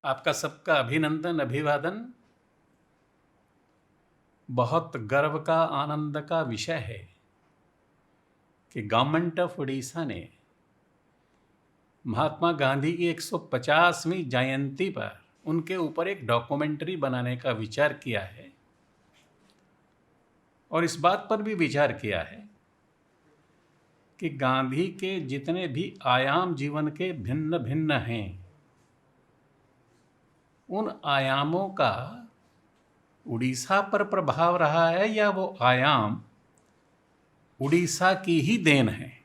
आपका सबका अभिनंदन, अभिवादन। बहुत गर्व का, आनंद का विषय है कि गवर्नमेंट ऑफ उड़ीसा ने महात्मा गांधी की 150वीं जयंती पर उनके ऊपर एक डॉक्यूमेंट्री बनाने का विचार किया है और इस बात पर भी विचार किया है कि गांधी के जितने भी आयाम जीवन के भिन्न भिन्न हैं, उन आयामों का उड़ीसा पर प्रभाव रहा है या वो आयाम उड़ीसा की ही then है।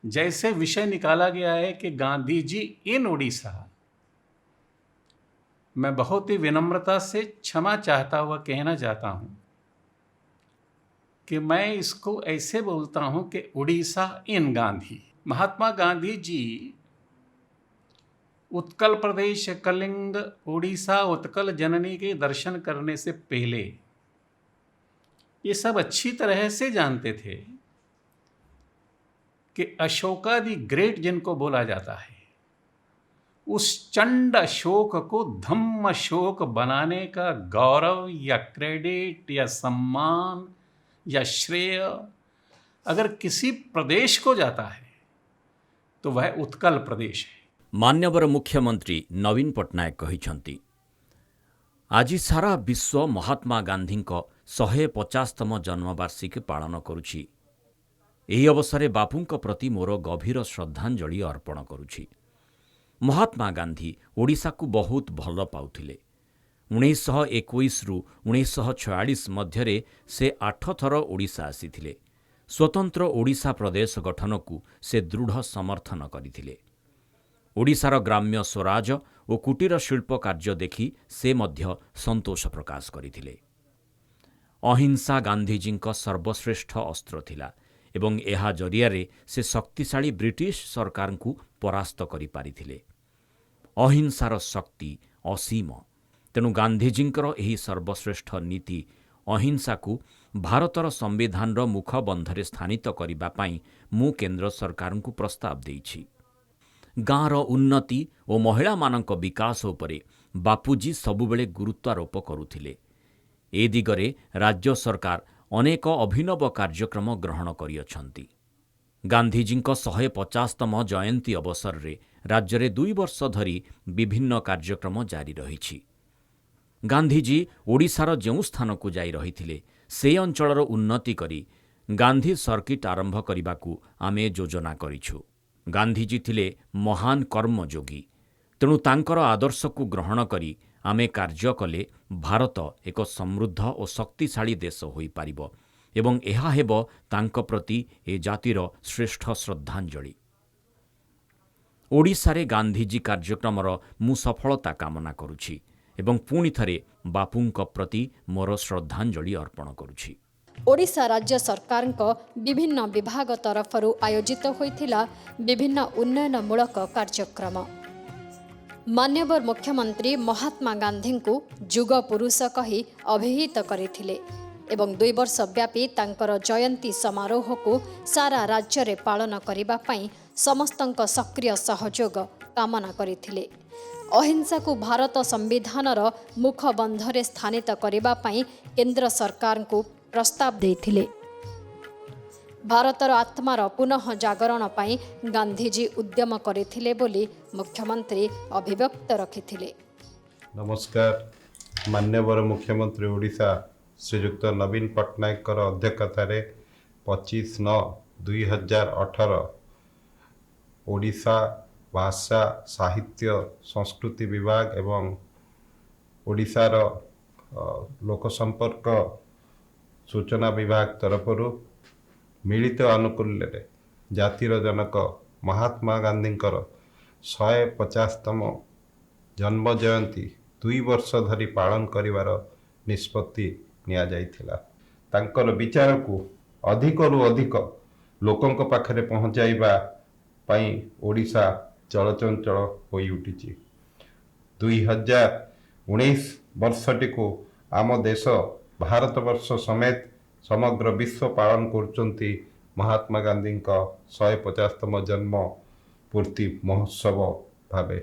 जैसे विषय निकाला गया है कि गांधी जी इन उड़ीसा, मैं बहुत ही विनम्रता से क्षमा चाहता हुआ कहना चाहता हूँ कि मैं इसको ऐसे बोलता हूँ कि उड़ीसा इन गांधी। महात्मा गांधी जी उत्कल प्रदेश, कलिंग, उड़ीसा, उत्कल जननी के दर्शन करने से पहले ये सब अच्छी तरह से जानते थे कि अशोका the great जिनको बोला जाता है, उस चंड अशोक को धम्म अशोक बनाने का गौरव या क्रेडिट या सम्मान या श्रेय अगर किसी प्रदेश को जाता है तो वह उत्कल प्रदेश है। ମାନ୍ୟବର ମୁଖ୍ୟମନ୍ତ୍ରୀ ନବୀନ ପଟ୍ଟନାୟକ କହିଛନ୍ତି, ଆଜି ସାରା ବିଶ୍ୱ ମହାତ୍ମା ଗାନ୍ଧୀଙ୍କ 150ତମ ଜନ୍ମବାର୍ଷିକୀ ପାଳନ କରୁଛି। ଏହି ଅବସରରେ ବାପୁଙ୍କ ପ୍ରତି ମୋର ଗଭୀର ଶ୍ରଦ୍ଧାଞ୍ଜଳି ଅର୍ପଣ କରୁଛି। ମହାତ୍ମା ଗାନ୍ଧୀ ଓଡ଼ିଶାକୁ ବହୁତ ଭଲ ପାଉଥିଲେ। 1921ରୁ 1946 ମଧ୍ୟରେ ସେ 8 ଥର ଓଡ଼ିଶା ଆସିଥିଲେ। ସ୍ୱତନ୍ତ୍ର ଓଡ଼ିଶା ପ୍ରଦେଶ ଗଠନକୁ ସେ ଦୃଢ଼ ସମର୍ଥନ କରିଥିଲେ। ଓଡ଼ିଶାର ଗ୍ରାମ୍ୟ ସ୍ୱରାଜ ଓ କୁଟୀର ଶିଳ୍ପ କାର୍ଯ୍ୟ ଦେଖି ସେ ମଧ୍ୟ ସନ୍ତୋଷ ପ୍ରକାଶ କରିଥିଲେ। ଅହିଂସା ଗାନ୍ଧିଜୀଙ୍କ ସର୍ବଶ୍ରେଷ୍ଠ ଅସ୍ତ୍ର ଥିଲା ଏବଂ ଏହା ଜରିଆରେ ସେ ଶକ୍ତିଶାଳୀ ବ୍ରିଟିଶ ସରକାରଙ୍କୁ ପରାସ୍ତ କରିପାରିଥିଲେ। ଅହିଂସାର ଶକ୍ତି ଅସୀମ। ତେଣୁ ଗାନ୍ଧିଜୀଙ୍କର ଏହି ସର୍ବଶ୍ରେଷ୍ଠ ନୀତି ଅହିଂସାକୁ ଭାରତର ସମ୍ବିଧାନର ମୁଖବନ୍ଧରେ ସ୍ଥାନିତ କରିବା ପାଇଁ ମୁଁ କେନ୍ଦ୍ର ସରକାରଙ୍କୁ ପ୍ରସ୍ତାବ ଦେଇଛି। ଗାଁର ଉନ୍ନତି ଓ ମହିଳାମାନଙ୍କ ବିକାଶ ଉପରେ ବାପୁଜୀ ସବୁବେଳେ ଗୁରୁତ୍ୱାରୋପ କରୁଥିଲେ। ଏ ଦିଗରେ ରାଜ୍ୟ ସରକାର ଅନେକ ଅଭିନବ କାର୍ଯ୍ୟକ୍ରମ ଗ୍ରହଣ କରିଅଛନ୍ତି। ଗାନ୍ଧିଜୀଙ୍କ 150ତମ ଜୟନ୍ତୀ ଅବସରରେ ରାଜ୍ୟରେ 2 ବର୍ଷ ଧରି ବିଭିନ୍ନ କାର୍ଯ୍ୟକ୍ରମ ଜାରି ରହିଛି। ଗାନ୍ଧିଜୀ ଓଡ଼ିଶାର ଯେଉଁ ସ୍ଥାନକୁ ଯାଇ ରହିଥିଲେ, ସେ ଅଞ୍ଚଳର ଉନ୍ନତି କରି ଗାନ୍ଧୀ ସର୍କିଟ୍ ଆରମ୍ଭ କରିବାକୁ ଆମେ ଯୋଜନା କରିଛୁ। ଗାନ୍ଧିଜୀ ଥିଲେ ମହାନ କର୍ମଯୋଗୀ। ତେଣୁ ତାଙ୍କର ଆଦର୍ଶକୁ ଗ୍ରହଣ କରି ଆମେ କାର୍ଯ୍ୟ କଲେ ଭାରତ ଏକ ସମୃଦ୍ଧ ଓ ଶକ୍ତିଶାଳୀ ଦେଶ ହୋଇପାରିବ ଏବଂ ଏହା ହେବ ତାଙ୍କ ପ୍ରତି ଏ ଜାତିର ଶ୍ରେଷ୍ଠ ଶ୍ରଦ୍ଧାଞ୍ଜଳି। ଓଡ଼ିଶାରେ ଗାନ୍ଧିଜୀ କାର୍ଯ୍ୟକ୍ରମର ମୁଁ ସଫଳତା କାମନା କରୁଛି ଏବଂ ପୁଣି ଥରେ ବାପୁଙ୍କ ପ୍ରତି ମୋର ଶ୍ରଦ୍ଧାଞ୍ଜଳି ଅର୍ପଣ କରୁଛି। ଓଡ଼ିଶା ରାଜ୍ୟ ସରକାରଙ୍କ ବିଭିନ୍ନ ବିଭାଗ ତରଫରୁ ଆୟୋଜିତ ହୋଇଥିଲା ବିଭିନ୍ନ ଉନ୍ନୟନମୂଳକ କାର୍ଯ୍ୟକ୍ରମ। ମାନ୍ୟବର ମୁଖ୍ୟମନ୍ତ୍ରୀ ମହାତ୍ମା ଗାନ୍ଧୀଙ୍କୁ ଯୁଗ ପୁରୁଷ କହି ଅଭିହିତ କରିଥିଲେ ଏବଂ 2 ବର୍ଷ ବ୍ୟାପୀ ତାଙ୍କର ଜୟନ୍ତୀ ସମାରୋହକୁ ସାରା ରାଜ୍ୟରେ ପାଳନ କରିବା ପାଇଁ ସମସ୍ତଙ୍କ ସକ୍ରିୟ ସହଯୋଗ କାମନା କରିଥିଲେ। ଅହିଂସାକୁ ଭାରତ ସମ୍ବିଧାନର ମୁଖବନ୍ଧରେ ସ୍ଥାନିତ କରିବା ପାଇଁ କେନ୍ଦ୍ର ସରକାରଙ୍କୁ ପ୍ରସ୍ତାବ ଦେଇଥିଲେ। ଭାରତର ଆତ୍ମାର ପୁନଃ ଜାଗରଣ ପାଇଁ ଗାନ୍ଧିଜୀ ଉଦ୍ୟମ କରିଥିଲେ ବୋଲି ମୁଖ୍ୟମନ୍ତ୍ରୀ ଅଭିବ୍ୟକ୍ତ ରଖିଥିଲେ। ନମସ୍କାର। ମାନ୍ୟବର ମୁଖ୍ୟମନ୍ତ୍ରୀ ଓଡ଼ିଶା ଶ୍ରୀଯୁକ୍ତ ନବୀନ ପଟ୍ଟନାୟକଙ୍କର ଅଧ୍ୟକ୍ଷତାରେ 25/9/2018 ଓଡ଼ିଶା ଭାଷା, ସାହିତ୍ୟ, ସଂସ୍କୃତି ବିଭାଗ ଏବଂ ଓଡ଼ିଶାର ଲୋକସମ୍ପର୍କ ସୂଚନା ବିଭାଗ ତରଫରୁ ମିଳିତ ଆନୁକୂଲ୍ୟରେ ଜାତିର ଜନକ ମହାତ୍ମା ଗାନ୍ଧୀଙ୍କର 150ତମ ଜନ୍ମ ଜୟନ୍ତୀ 2 ବର୍ଷ ଧରି ପାଳନ କରିବାର ନିଷ୍ପତ୍ତି ନିଆଯାଇଥିଲା। ତାଙ୍କର ବିଚାରକୁ ଅଧିକରୁ ଅଧିକ ଲୋକଙ୍କ ପାଖରେ ପହଞ୍ଚାଇବା ପାଇଁ ଓଡ଼ିଶା ଚଳଚଞ୍ଚଳ ହୋଇଉଠିଛି। 2019 ବର୍ଷଟିକୁ ଆମ ଦେଶ ଭାରତବର୍ଷ ସମେତ ସମଗ୍ର ବିଶ୍ୱ ପାଳନ କରୁଛନ୍ତି ମହାତ୍ମା ଗାନ୍ଧୀଙ୍କ 150ତମ ଜନ୍ମ ପୂର୍ତ୍ତି ମହୋତ୍ସବ ଭାବେ।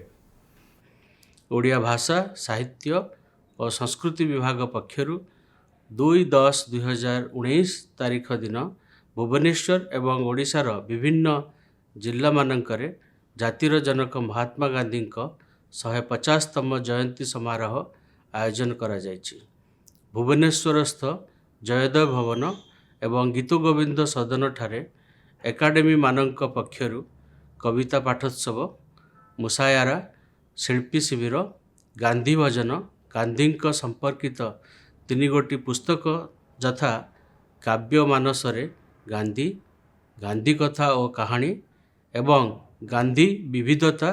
ଓଡ଼ିଆ ଭାଷା, ସାହିତ୍ୟ ଓ ସଂସ୍କୃତି ବିଭାଗ ପକ୍ଷରୁ 2/10/2019 ତାରିଖ ଦିନ ଭୁବନେଶ୍ୱର ଏବଂ ଓଡ଼ିଶାର ବିଭିନ୍ନ ଜିଲ୍ଲାମାନଙ୍କରେ ଜାତିର ଜନକ ମହାତ୍ମା ଗାନ୍ଧୀଙ୍କ 150ତମ ଜୟନ୍ତୀ ସମାରୋହ ଆୟୋଜନ କରାଯାଇଛି। ଭୁବନେଶ୍ୱରସ୍ଥ ଜୟଦେବ ଭବନ ଏବଂ ଗୀତଗୋବିନ୍ଦ ସଦନଠାରେ ଏକାଡେମୀମାନଙ୍କ ପକ୍ଷରୁ କବିତା ପାଠୋତ୍ସବ, ମୁଶାୟରା, ଶିଳ୍ପୀ ଶିବିର, ଗାନ୍ଧୀ ଭଜନ, ଗାନ୍ଧୀଙ୍କ ସମ୍ପର୍କିତ ତିନିଗୋଟି ପୁସ୍ତକ ଯଥା କାବ୍ୟ ମାନସରେ ଗାନ୍ଧୀ, ଗାନ୍ଧୀ କଥା ଓ କାହାଣୀ ଏବଂ ଗାନ୍ଧୀ ବିବିଧତା,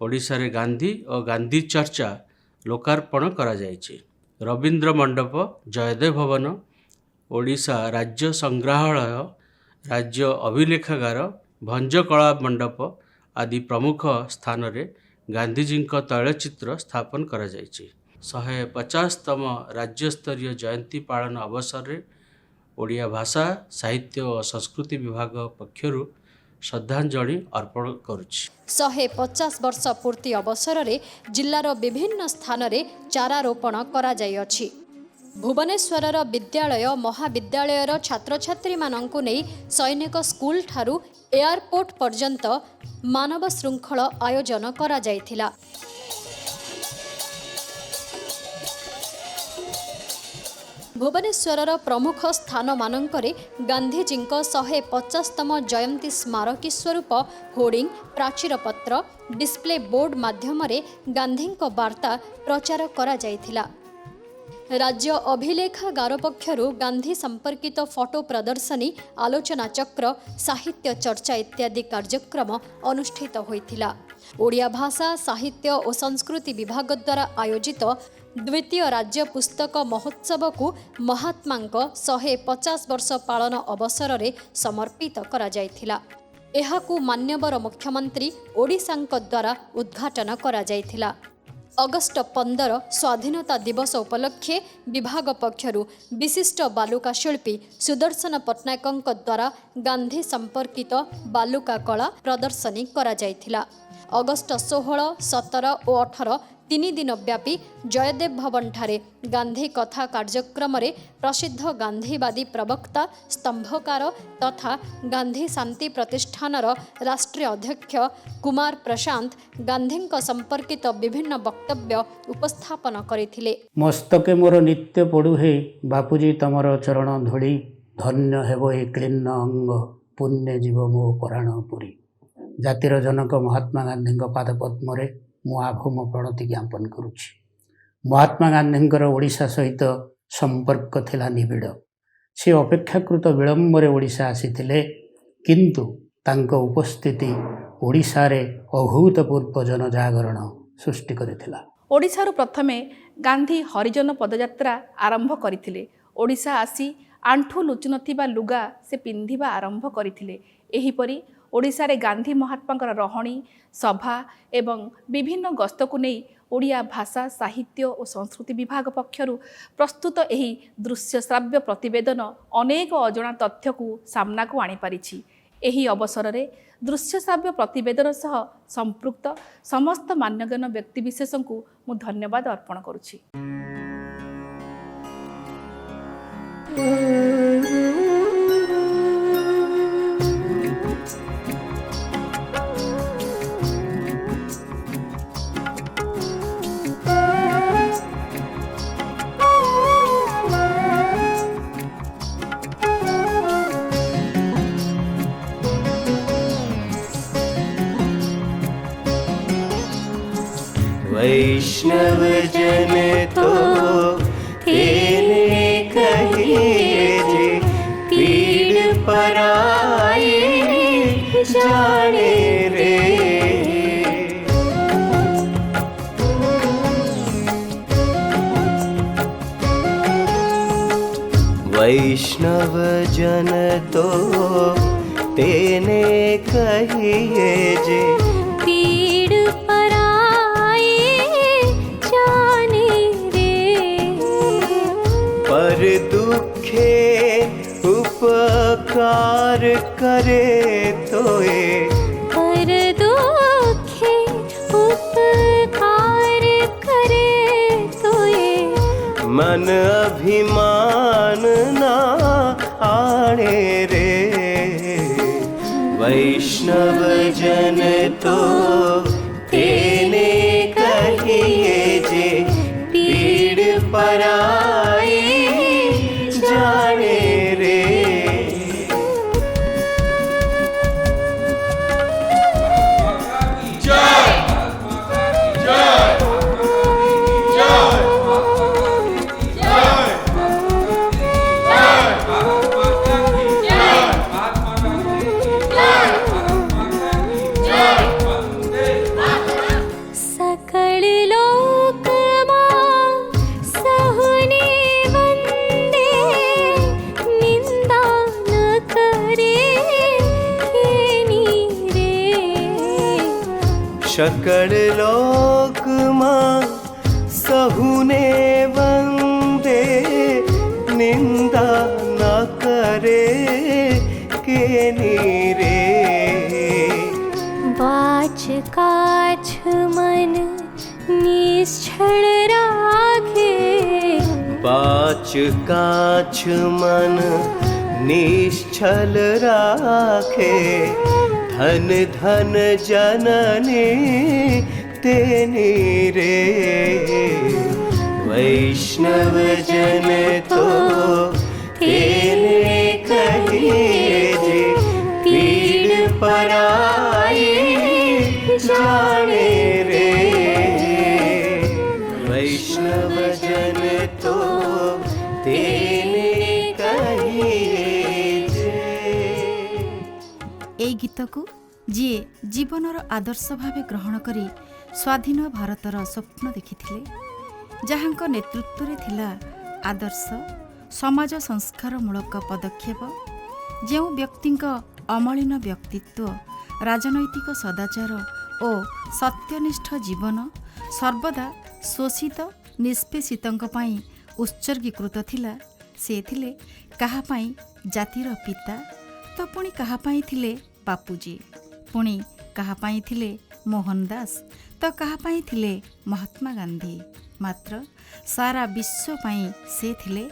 ଓଡ଼ିଶାରେ ଗାନ୍ଧୀ ଓ ଗାନ୍ଧୀ ଚର୍ଚ୍ଚା ଲୋକାର୍ପଣ କରାଯାଇଛି। ରବୀନ୍ଦ୍ର ମଣ୍ଡପ, ଜୟଦେବ ଭବନ, ଓଡ଼ିଶା ରାଜ୍ୟ ସଂଗ୍ରହାଳୟ, ରାଜ୍ୟ ଅଭିଲେଖାଗାର, ଭଞ୍ଜକଳା ମଣ୍ଡପ ଆଦି ପ୍ରମୁଖ ସ୍ଥାନରେ ଗାନ୍ଧିଜୀଙ୍କ ତୈଳଚିତ୍ର ସ୍ଥାପନ କରାଯାଇଛି। 150ତମ ରାଜ୍ୟସ୍ତରୀୟ ଜୟନ୍ତୀ ପାଳନ ଅବସରରେ ଓଡ଼ିଆ ଭାଷା, ସାହିତ୍ୟ ଓ ସଂସ୍କୃତି ବିଭାଗ ପକ୍ଷରୁ ଶ୍ରଦ୍ଧାଞ୍ଜଳି ଅର୍ପଣ କରୁଛି। 150 ବର୍ଷ ପୂର୍ତ୍ତି ଅବସରରେ ଜିଲ୍ଲାର ବିଭିନ୍ନ ସ୍ଥାନରେ ଚାରା ରୋପଣ କରାଯାଇଅଛି। ଭୁବନେଶ୍ୱରର ବିଦ୍ୟାଳୟ ମହାବିଦ୍ୟାଳୟର ଛାତ୍ରଛାତ୍ରୀମାନଙ୍କୁ ନେଇ ସୈନିକ ସ୍କୁଲଠାରୁ ଏୟାରପୋର୍ଟ ପର୍ଯ୍ୟନ୍ତ ମାନବ ଶୃଙ୍ଖଳ ଆୟୋଜନ କରାଯାଇଥିଲା। ଭୁବନେଶ୍ୱରର ପ୍ରମୁଖ ସ୍ଥାନମାନଙ୍କରେ ଗାନ୍ଧିଜୀଙ୍କ 150ତମ ଜୟନ୍ତୀ ସ୍ମାରକୀ ସ୍ୱରୂପ ହୋର୍ଡିଂ, ପ୍ରାଚୀରପତ୍ର, ଡିସପ୍ଲେ ବୋର୍ଡ ମାଧ୍ୟମରେ ଗାନ୍ଧୀଙ୍କ ବାର୍ତ୍ତା ପ୍ରଚାର କରାଯାଇଥିଲା। ରାଜ୍ୟ ଅଭିଲେଖାଗାର ପକ୍ଷରୁ ଗାନ୍ଧୀ ସମ୍ପର୍କିତ ଫଟୋ ପ୍ରଦର୍ଶନୀ, ଆଲୋଚନା ଚକ୍ର, ସାହିତ୍ୟ ଚର୍ଚ୍ଚା ଇତ୍ୟାଦି କାର୍ଯ୍ୟକ୍ରମ ଅନୁଷ୍ଠିତ ହୋଇଥିଲା। ଓଡ଼ିଆ ଭାଷା, ସାହିତ୍ୟ ଓ ସଂସ୍କୃତି ବିଭାଗ ଦ୍ୱାରା ଆୟୋଜିତ ଦ୍ୱିତୀୟ ରାଜ୍ୟ ପୁସ୍ତକ ମହୋତ୍ସବକୁ ମହାତ୍ମାଙ୍କ 150 ବର୍ଷ ପାଳନ ଅବସରରେ ସମର୍ପିତ କରାଯାଇଥିଲା। ଏହାକୁ ମାନ୍ୟବର ମୁଖ୍ୟମନ୍ତ୍ରୀ ଓଡ଼ିଶାଙ୍କ ଦ୍ୱାରା ଉଦ୍ଘାଟନ କରାଯାଇଥିଲା। ଅଗଷ୍ଟ 15 ସ୍ୱାଧୀନତା ଦିବସ ଉପଲକ୍ଷେ ବିଭାଗ ପକ୍ଷରୁ ବିଶିଷ୍ଟ ବାଲୁକା ଶିଳ୍ପୀ ସୁଦର୍ଶନ ପଟ୍ଟନାୟକଙ୍କ ଦ୍ୱାରା ଗାନ୍ଧୀ ସମ୍ପର୍କିତ ବାଲୁକା କଳା ପ୍ରଦର୍ଶନୀ କରାଯାଇଥିଲା। ଅଗଷ୍ଟ 16, 17 ଓ 18 ତିନି ଦିନ ବ୍ୟାପୀ ଜୟଦେବ ଭବନଠାରେ ଗାନ୍ଧୀ କଥା କାର୍ଯ୍ୟକ୍ରମରେ ପ୍ରସିଦ୍ଧ ଗାନ୍ଧୀବାଦୀ ପ୍ରବକ୍ତା, ସ୍ତମ୍ଭକାର ତଥା ଗାନ୍ଧୀ ଶାନ୍ତି ପ୍ରତିଷ୍ଠାନର ରାଷ୍ଟ୍ରୀୟ ଅଧ୍ୟକ୍ଷ କୁମାର ପ୍ରଶାନ୍ତ ଗାନ୍ଧୀଙ୍କ ସମ୍ପର୍କିତ ବିଭିନ୍ନ ବକ୍ତବ୍ୟ ଉପସ୍ଥାପନ କରିଥିଲେ। ମସ୍ତକେ ମୋର ନିତ୍ୟ ପଡ଼ୁହେ ବାପୁଜୀ ତମର ଚରଣ ଧୂଳି, ଧନ୍ୟ ହେବ ଏ କ୍ଲିନ୍ନ ଅଙ୍ଗ, ପୁଣ୍ୟ ଯିବ ମୋ ପରାଣ ପୁରୀ। ଜାତିର ଜନକ ମହାତ୍ମା ଗାନ୍ଧୀଙ୍କ ପାଦପଦ୍ମରେ ମୁଁ ଆଭୂମ ପ୍ରଣତି ଜ୍ଞାପନ କରୁଛି। ମହାତ୍ମା ଗାନ୍ଧୀଙ୍କର ଓଡ଼ିଶା ସହିତ ସମ୍ପର୍କ ଥିଲା ନିବିଡ଼। ସେ ଅପେକ୍ଷାକୃତ ବିଳମ୍ବରେ ଓଡ଼ିଶା ଆସିଥିଲେ, କିନ୍ତୁ ତାଙ୍କ ଉପସ୍ଥିତି ଓଡ଼ିଶାରେ ଅଭୂତପୂର୍ବ ଜନଜାଗରଣ ସୃଷ୍ଟି କରିଥିଲା। ଓଡ଼ିଶାରୁ ପ୍ରଥମେ ଗାନ୍ଧୀ ହରିଜନ ପଦଯାତ୍ରା ଆରମ୍ଭ କରିଥିଲେ। ଓଡ଼ିଶା ଆସି ଆଣ୍ଠୁ ଲୁଚୁନଥିବା ଲୁଗା ସେ ପିନ୍ଧିବା ଆରମ୍ଭ କରିଥିଲେ। ଏହିପରି ଓଡ଼ିଶାରେ ଗାନ୍ଧୀ ମହାତ୍ମାଙ୍କର ରହଣି, ସଭା ଏବଂ ବିଭିନ୍ନ ଗସ୍ତକୁ ନେଇ ଓଡ଼ିଆ ଭାଷା, ସାହିତ୍ୟ ଓ ସଂସ୍କୃତି ବିଭାଗ ପକ୍ଷରୁ ପ୍ରସ୍ତୁତ ଏହି ଦୃଶ୍ୟ ଶ୍ରାବ୍ୟ ପ୍ରତିବେଦନ ଅନେକ ଅଜଣା ତଥ୍ୟକୁ ସାମ୍ନାକୁ ଆଣିପାରିଛି। ଏହି ଅବସରରେ ଦୃଶ୍ୟ ଶ୍ରାବ୍ୟ ପ୍ରତିବେଦନ ସହ ସମ୍ପୃକ୍ତ ସମସ୍ତ ମାନ୍ୟଗଣ୍ୟ ବ୍ୟକ୍ତିବିଶେଷଙ୍କୁ ମୁଁ ଧନ୍ୟବାଦ ଅର୍ପଣ କରୁଛି। वैष्णव जन तो तेने कहिए जे पीड़ पराई जाने रे। वैष्णव जन तो तेने कहिए जे पीड़ पराई जाने रे। पर दुखे उपकार करे तोए, पर दुखे मान अभिमान ना आणे रे। वैष्णव जन तो तेने कहिए जे पीड़ पराई जाने रे। सकळ लोकमा सहुने वंदे, निंदा न करे केनी रे। सकळ लोकमा सहुने वंदे, निंदा न करे केनी रे। वाच काछ मन निश्चल राखे, वाच काछ मन निश्चल राखे। धन धन जननी तेनी रे। वैष्णव जन तो तेने कहिए जे पीड़ पराई जाने रे। वैष्णव जन तो तेने कहिए जे। ଏଇ ଗୀତକୁ ଯିଏ ଜୀବନର ଆଦର୍ଶ ଭାବେ ଗ୍ରହଣ କରି ସ୍ୱାଧୀନ ଭାରତର ସ୍ୱପ୍ନ ଦେଖିଥିଲେ, ଯାହାଙ୍କ ନେତୃତ୍ୱରେ ଥିଲା ଆଦର୍ଶ ସମାଜ ସଂସ୍କାରମୂଳକ ପଦକ୍ଷେପ, ଯେଉଁ ବ୍ୟକ୍ତିଙ୍କ ଅମଳିନ ବ୍ୟକ୍ତିତ୍ୱ, ରାଜନୈତିକ ସଦାଚାର ଓ ସତ୍ୟନିଷ୍ଠ ଜୀବନ ସର୍ବଦା ଶୋଷିତ ନିଷ୍ପେଷିତଙ୍କ ପାଇଁ ଉତ୍ସର୍ଗୀକୃତ ଥିଲା, ସେ ଥିଲେ କାହା ପାଇଁ ଜାତିର ପିତା ତ ପୁଣି କାହା ପାଇଁ ଥିଲେ ବାପୁଜୀ, ପୁଣି କାହା ପାଇଁ ଥିଲେ ମୋହନ ଦାସ ତ କାହା ପାଇଁ ଥିଲେ ମହାତ୍ମା ଗାନ୍ଧୀ। ମାତ୍ର ସାରା ବିଶ୍ୱ ପାଇଁ ସେ ଥିଲେ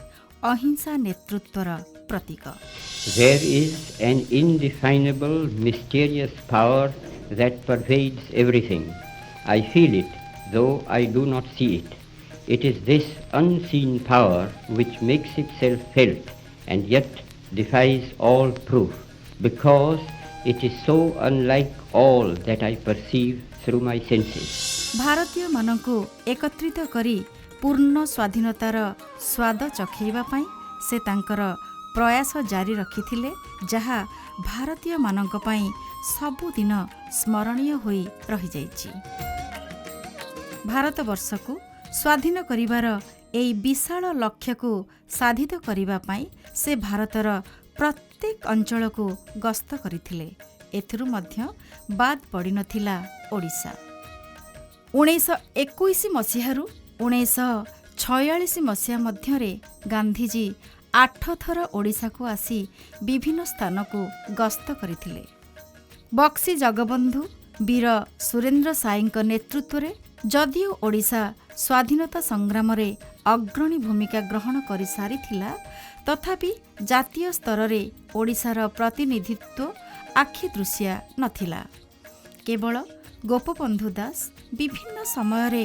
ଅହିଂସା ନେତୃତ୍ୱର ପ୍ରତୀକ। There is an indefinable, mysterious power that pervades everything. I feel it, though I do not see it. It is this unseen power which makes itself felt and yet defies all proof, because it is so unlike all that I perceive through my senses. ଭାରତୀୟମାନଙ୍କୁ ଏକତ୍ରିତ କରି ପୂର୍ଣ୍ଣ ସ୍ୱାଧୀନତାର ସ୍ୱାଦ ଚଖେଇବା ପାଇଁ ସେ ତାଙ୍କର ପ୍ରୟାସ ଜାରି ରଖିଥିଲେ, ଯାହା ଭାରତୀୟମାନଙ୍କ ପାଇଁ ସବୁଦିନ ସ୍ମରଣୀୟ ହୋଇ ରହିଯାଇଛି। ଭାରତବର୍ଷକୁ ସ୍ୱାଧୀନ କରିବାର ଏହି ବିଶାଳ ଲକ୍ଷ୍ୟକୁ ସାଧିତ କରିବା ପାଇଁ ସେ ଭାରତର ପ୍ରତ୍ୟେକ ଅଞ୍ଚଳକୁ ଗସ୍ତ କରିଥିଲେ। ଏଥିରୁ ମଧ୍ୟ ବାଦ୍ ପଡ଼ିନଥିଲା ଓଡ଼ିଶା। 1921 ମସିହାରୁ 1946 ମସିହା ମଧ୍ୟରେ ଗାନ୍ଧିଜୀ 8 ଥର ଓଡ଼ିଶାକୁ ଆସି ବିଭିନ୍ନ ସ୍ଥାନକୁ ଗସ୍ତ କରିଥିଲେ। ବକ୍ସି ଜଗବନ୍ଧୁ, ବୀର ସୁରେନ୍ଦ୍ର ସାଏଙ୍କ ନେତୃତ୍ୱରେ ଯଦିଓ ଓଡ଼ିଶା ସ୍ୱାଧୀନତା ସଂଗ୍ରାମରେ ଅଗ୍ରଣୀ ଭୂମିକା ଗ୍ରହଣ କରିସାରିଥିଲା, ତଥାପି ଜାତୀୟ ସ୍ତରରେ ଓଡ଼ିଶାର ପ୍ରତିନିଧିତ୍ୱ ଆଖିଦୃଶିଆ ନଥିଲା। କେବଳ ଗୋପବନ୍ଧୁ ଦାସ ବିଭିନ୍ନ ସମୟରେ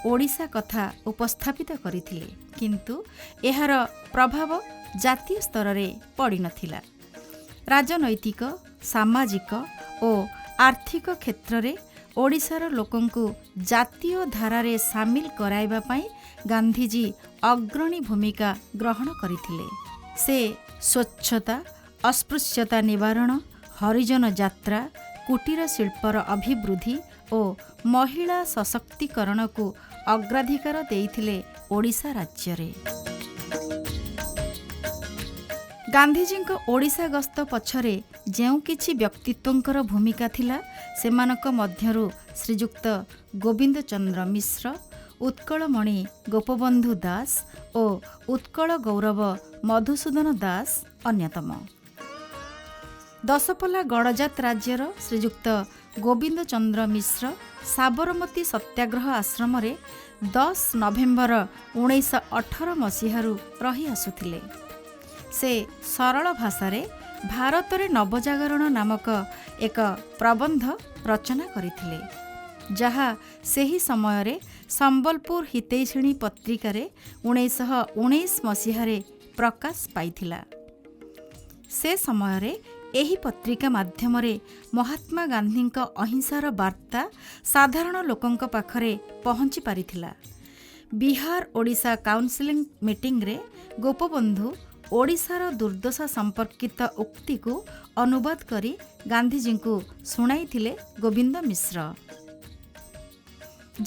ଓଡ଼ିଶା କଥା ଉପସ୍ଥାପିତ କରିଥିଲେ, କିନ୍ତୁ ଏହାର ପ୍ରଭାବ ଜାତୀୟ ସ୍ତରରେ ପଡ଼ିନଥିଲା। ରାଜନୈତିକ, ସାମାଜିକ ଓ ଆର୍ଥିକ କ୍ଷେତ୍ରରେ ଓଡ଼ିଶାର ଲୋକଙ୍କୁ ଜାତୀୟ ଧାରାରେ ସାମିଲ କରାଇବା ପାଇଁ ଗାନ୍ଧିଜୀ ଅଗ୍ରଣୀ ଭୂମିକା ଗ୍ରହଣ କରିଥିଲେ। ସେ ସ୍ୱଚ୍ଛତା, ଅସ୍ପୃଶ୍ୟତା ନିବାରଣ, ହରିଜନ ଯାତ୍ରା, କୁଟୀର ଶିଳ୍ପର ଅଭିବୃଦ୍ଧି ଓ ମହିଳା ସଶକ୍ତିକରଣକୁ ଅଗ୍ରାଧିକାର ଦେଇଥିଲେ ଓଡ଼ିଶା ରାଜ୍ୟରେ। ଗାନ୍ଧିଜୀଙ୍କ ଓଡ଼ିଶା ଗସ୍ତ ପଛରେ ଯେଉଁ କିଛି ବ୍ୟକ୍ତିତ୍ୱଙ୍କର ଭୂମିକା ଥିଲା, ସେମାନଙ୍କ ମଧ୍ୟରୁ ଶ୍ରୀଯୁକ୍ତ ଗୋବିନ୍ଦ ଚନ୍ଦ୍ର ମିଶ୍ର, ଉତ୍କଳମଣି ଗୋପବନ୍ଧୁ ଦାସ ଓ ଉତ୍କଳ ଗୌରବ ମଧୁସୂଦନ ଦାସ ଅନ୍ୟତମ। ଦଶପଲ୍ଲା ଗଡ଼ଜାତ ରାଜ୍ୟର ଶ୍ରୀଯୁକ୍ତ ଗୋବିନ୍ଦ ଚନ୍ଦ୍ର ମିଶ୍ର ସାବରମତୀ ସତ୍ୟାଗ୍ରହ ଆଶ୍ରମରେ 10 ନଭେମ୍ବର 1918 ମସିହାରୁ ରହି ଆସୁଥିଲେ। ସେ ସରଳ ଭାଷାରେ ଭାରତରେ ନବଜାଗରଣ ନାମକ ଏକ ପ୍ରବନ୍ଧ ରଚନା କରିଥିଲେ, ଯାହା ସେହି ସମୟରେ ସମ୍ବଲପୁର ହିତୈଷିଣୀ ପତ୍ରିକାରେ 1919 ମସିହାରେ ପ୍ରକାଶ ପାଇଥିଲା। ସେ ସମୟରେ ଏହି ପତ୍ରିକା ମାଧ୍ୟମରେ ମହାତ୍ମା ଗାନ୍ଧୀଙ୍କ ଅହିଂସାର ବାର୍ତ୍ତା ସାଧାରଣ ଲୋକଙ୍କ ପାଖରେ ପହଞ୍ଚି ପାରିଥିଲା। ବିହାର ଓଡ଼ିଶା କାଉନସିଲିଂ ମିଟିଂରେ ଗୋପବନ୍ଧୁ ଓଡ଼ିଶାର ଦୁର୍ଦ୍ଦଶା ସମ୍ପର୍କିତ ଉକ୍ତିକୁ ଅନୁବାଦ କରି ଗାନ୍ଧିଜୀଙ୍କୁ ଶୁଣାଇଥିଲେ ଗୋବିନ୍ଦ ମିଶ୍ର,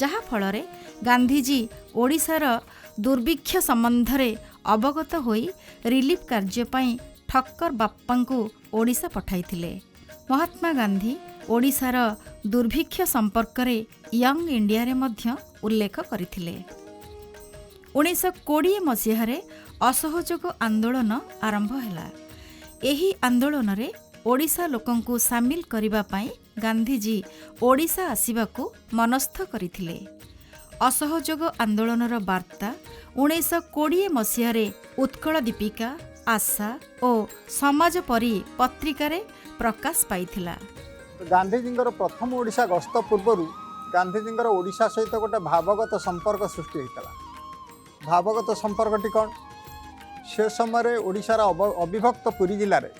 ଯାହାଫଳରେ ଗାନ୍ଧିଜୀ ଓଡ଼ିଶାର ଦୁର୍ଭିକ୍ଷ ସମ୍ବନ୍ଧରେ ଅବଗତ ହୋଇ ରିଲିଫ୍ କାର୍ଯ୍ୟ ପାଇଁ ଠକ୍କର ବାପ୍ପାଙ୍କୁ ଓଡ଼ିଶା ପଠାଇଥିଲେ। ମହାତ୍ମା ଗାନ୍ଧୀ ଓଡ଼ିଶାର ଦୁର୍ଭିକ୍ଷ ସମ୍ପର୍କରେ ୟଙ୍ଗ ଇଣ୍ଡିଆରେ ମଧ୍ୟ ଉଲ୍ଲେଖ କରିଥିଲେ। 1920 ମସିହାରେ ଅସହଯୋଗ ଆନ୍ଦୋଳନ ଆରମ୍ଭ ହେଲା। ଏହି ଆନ୍ଦୋଳନରେ ଓଡ଼ିଶା ଲୋକଙ୍କୁ ସାମିଲ କରିବା ପାଇଁ ଗାନ୍ଧିଜୀ ଓଡ଼ିଶା ଆସିବାକୁ ମନସ୍ଥ କରିଥିଲେ। ଅସହଯୋଗ ଆନ୍ଦୋଳନର ବାର୍ତ୍ତା 1920 ମସିହାରେ ଉତ୍କଳ ଦୀପିକା, ଆଶା ଓ ସମାଜ ପରି ପତ୍ରିକାରେ ପ୍ରକାଶ ପାଇଥିଲା। ଗାନ୍ଧିଜୀଙ୍କର ପ୍ରଥମ ଓଡ଼ିଶା ଗସ୍ତ ପୂର୍ବରୁ ଗାନ୍ଧିଜୀଙ୍କର ଓଡ଼ିଶା ସହିତ ଗୋଟେ ଭାବଗତ ସମ୍ପର୍କ ସୃଷ୍ଟି ହୋଇଥିଲା। ଭାବଗତ ସମ୍ପର୍କଟି କ'ଣ? ସେ ସମୟରେ ଓଡ଼ିଶାର ଅବିଭକ୍ତ ପୁରୀ ଜିଲ୍ଲାରେ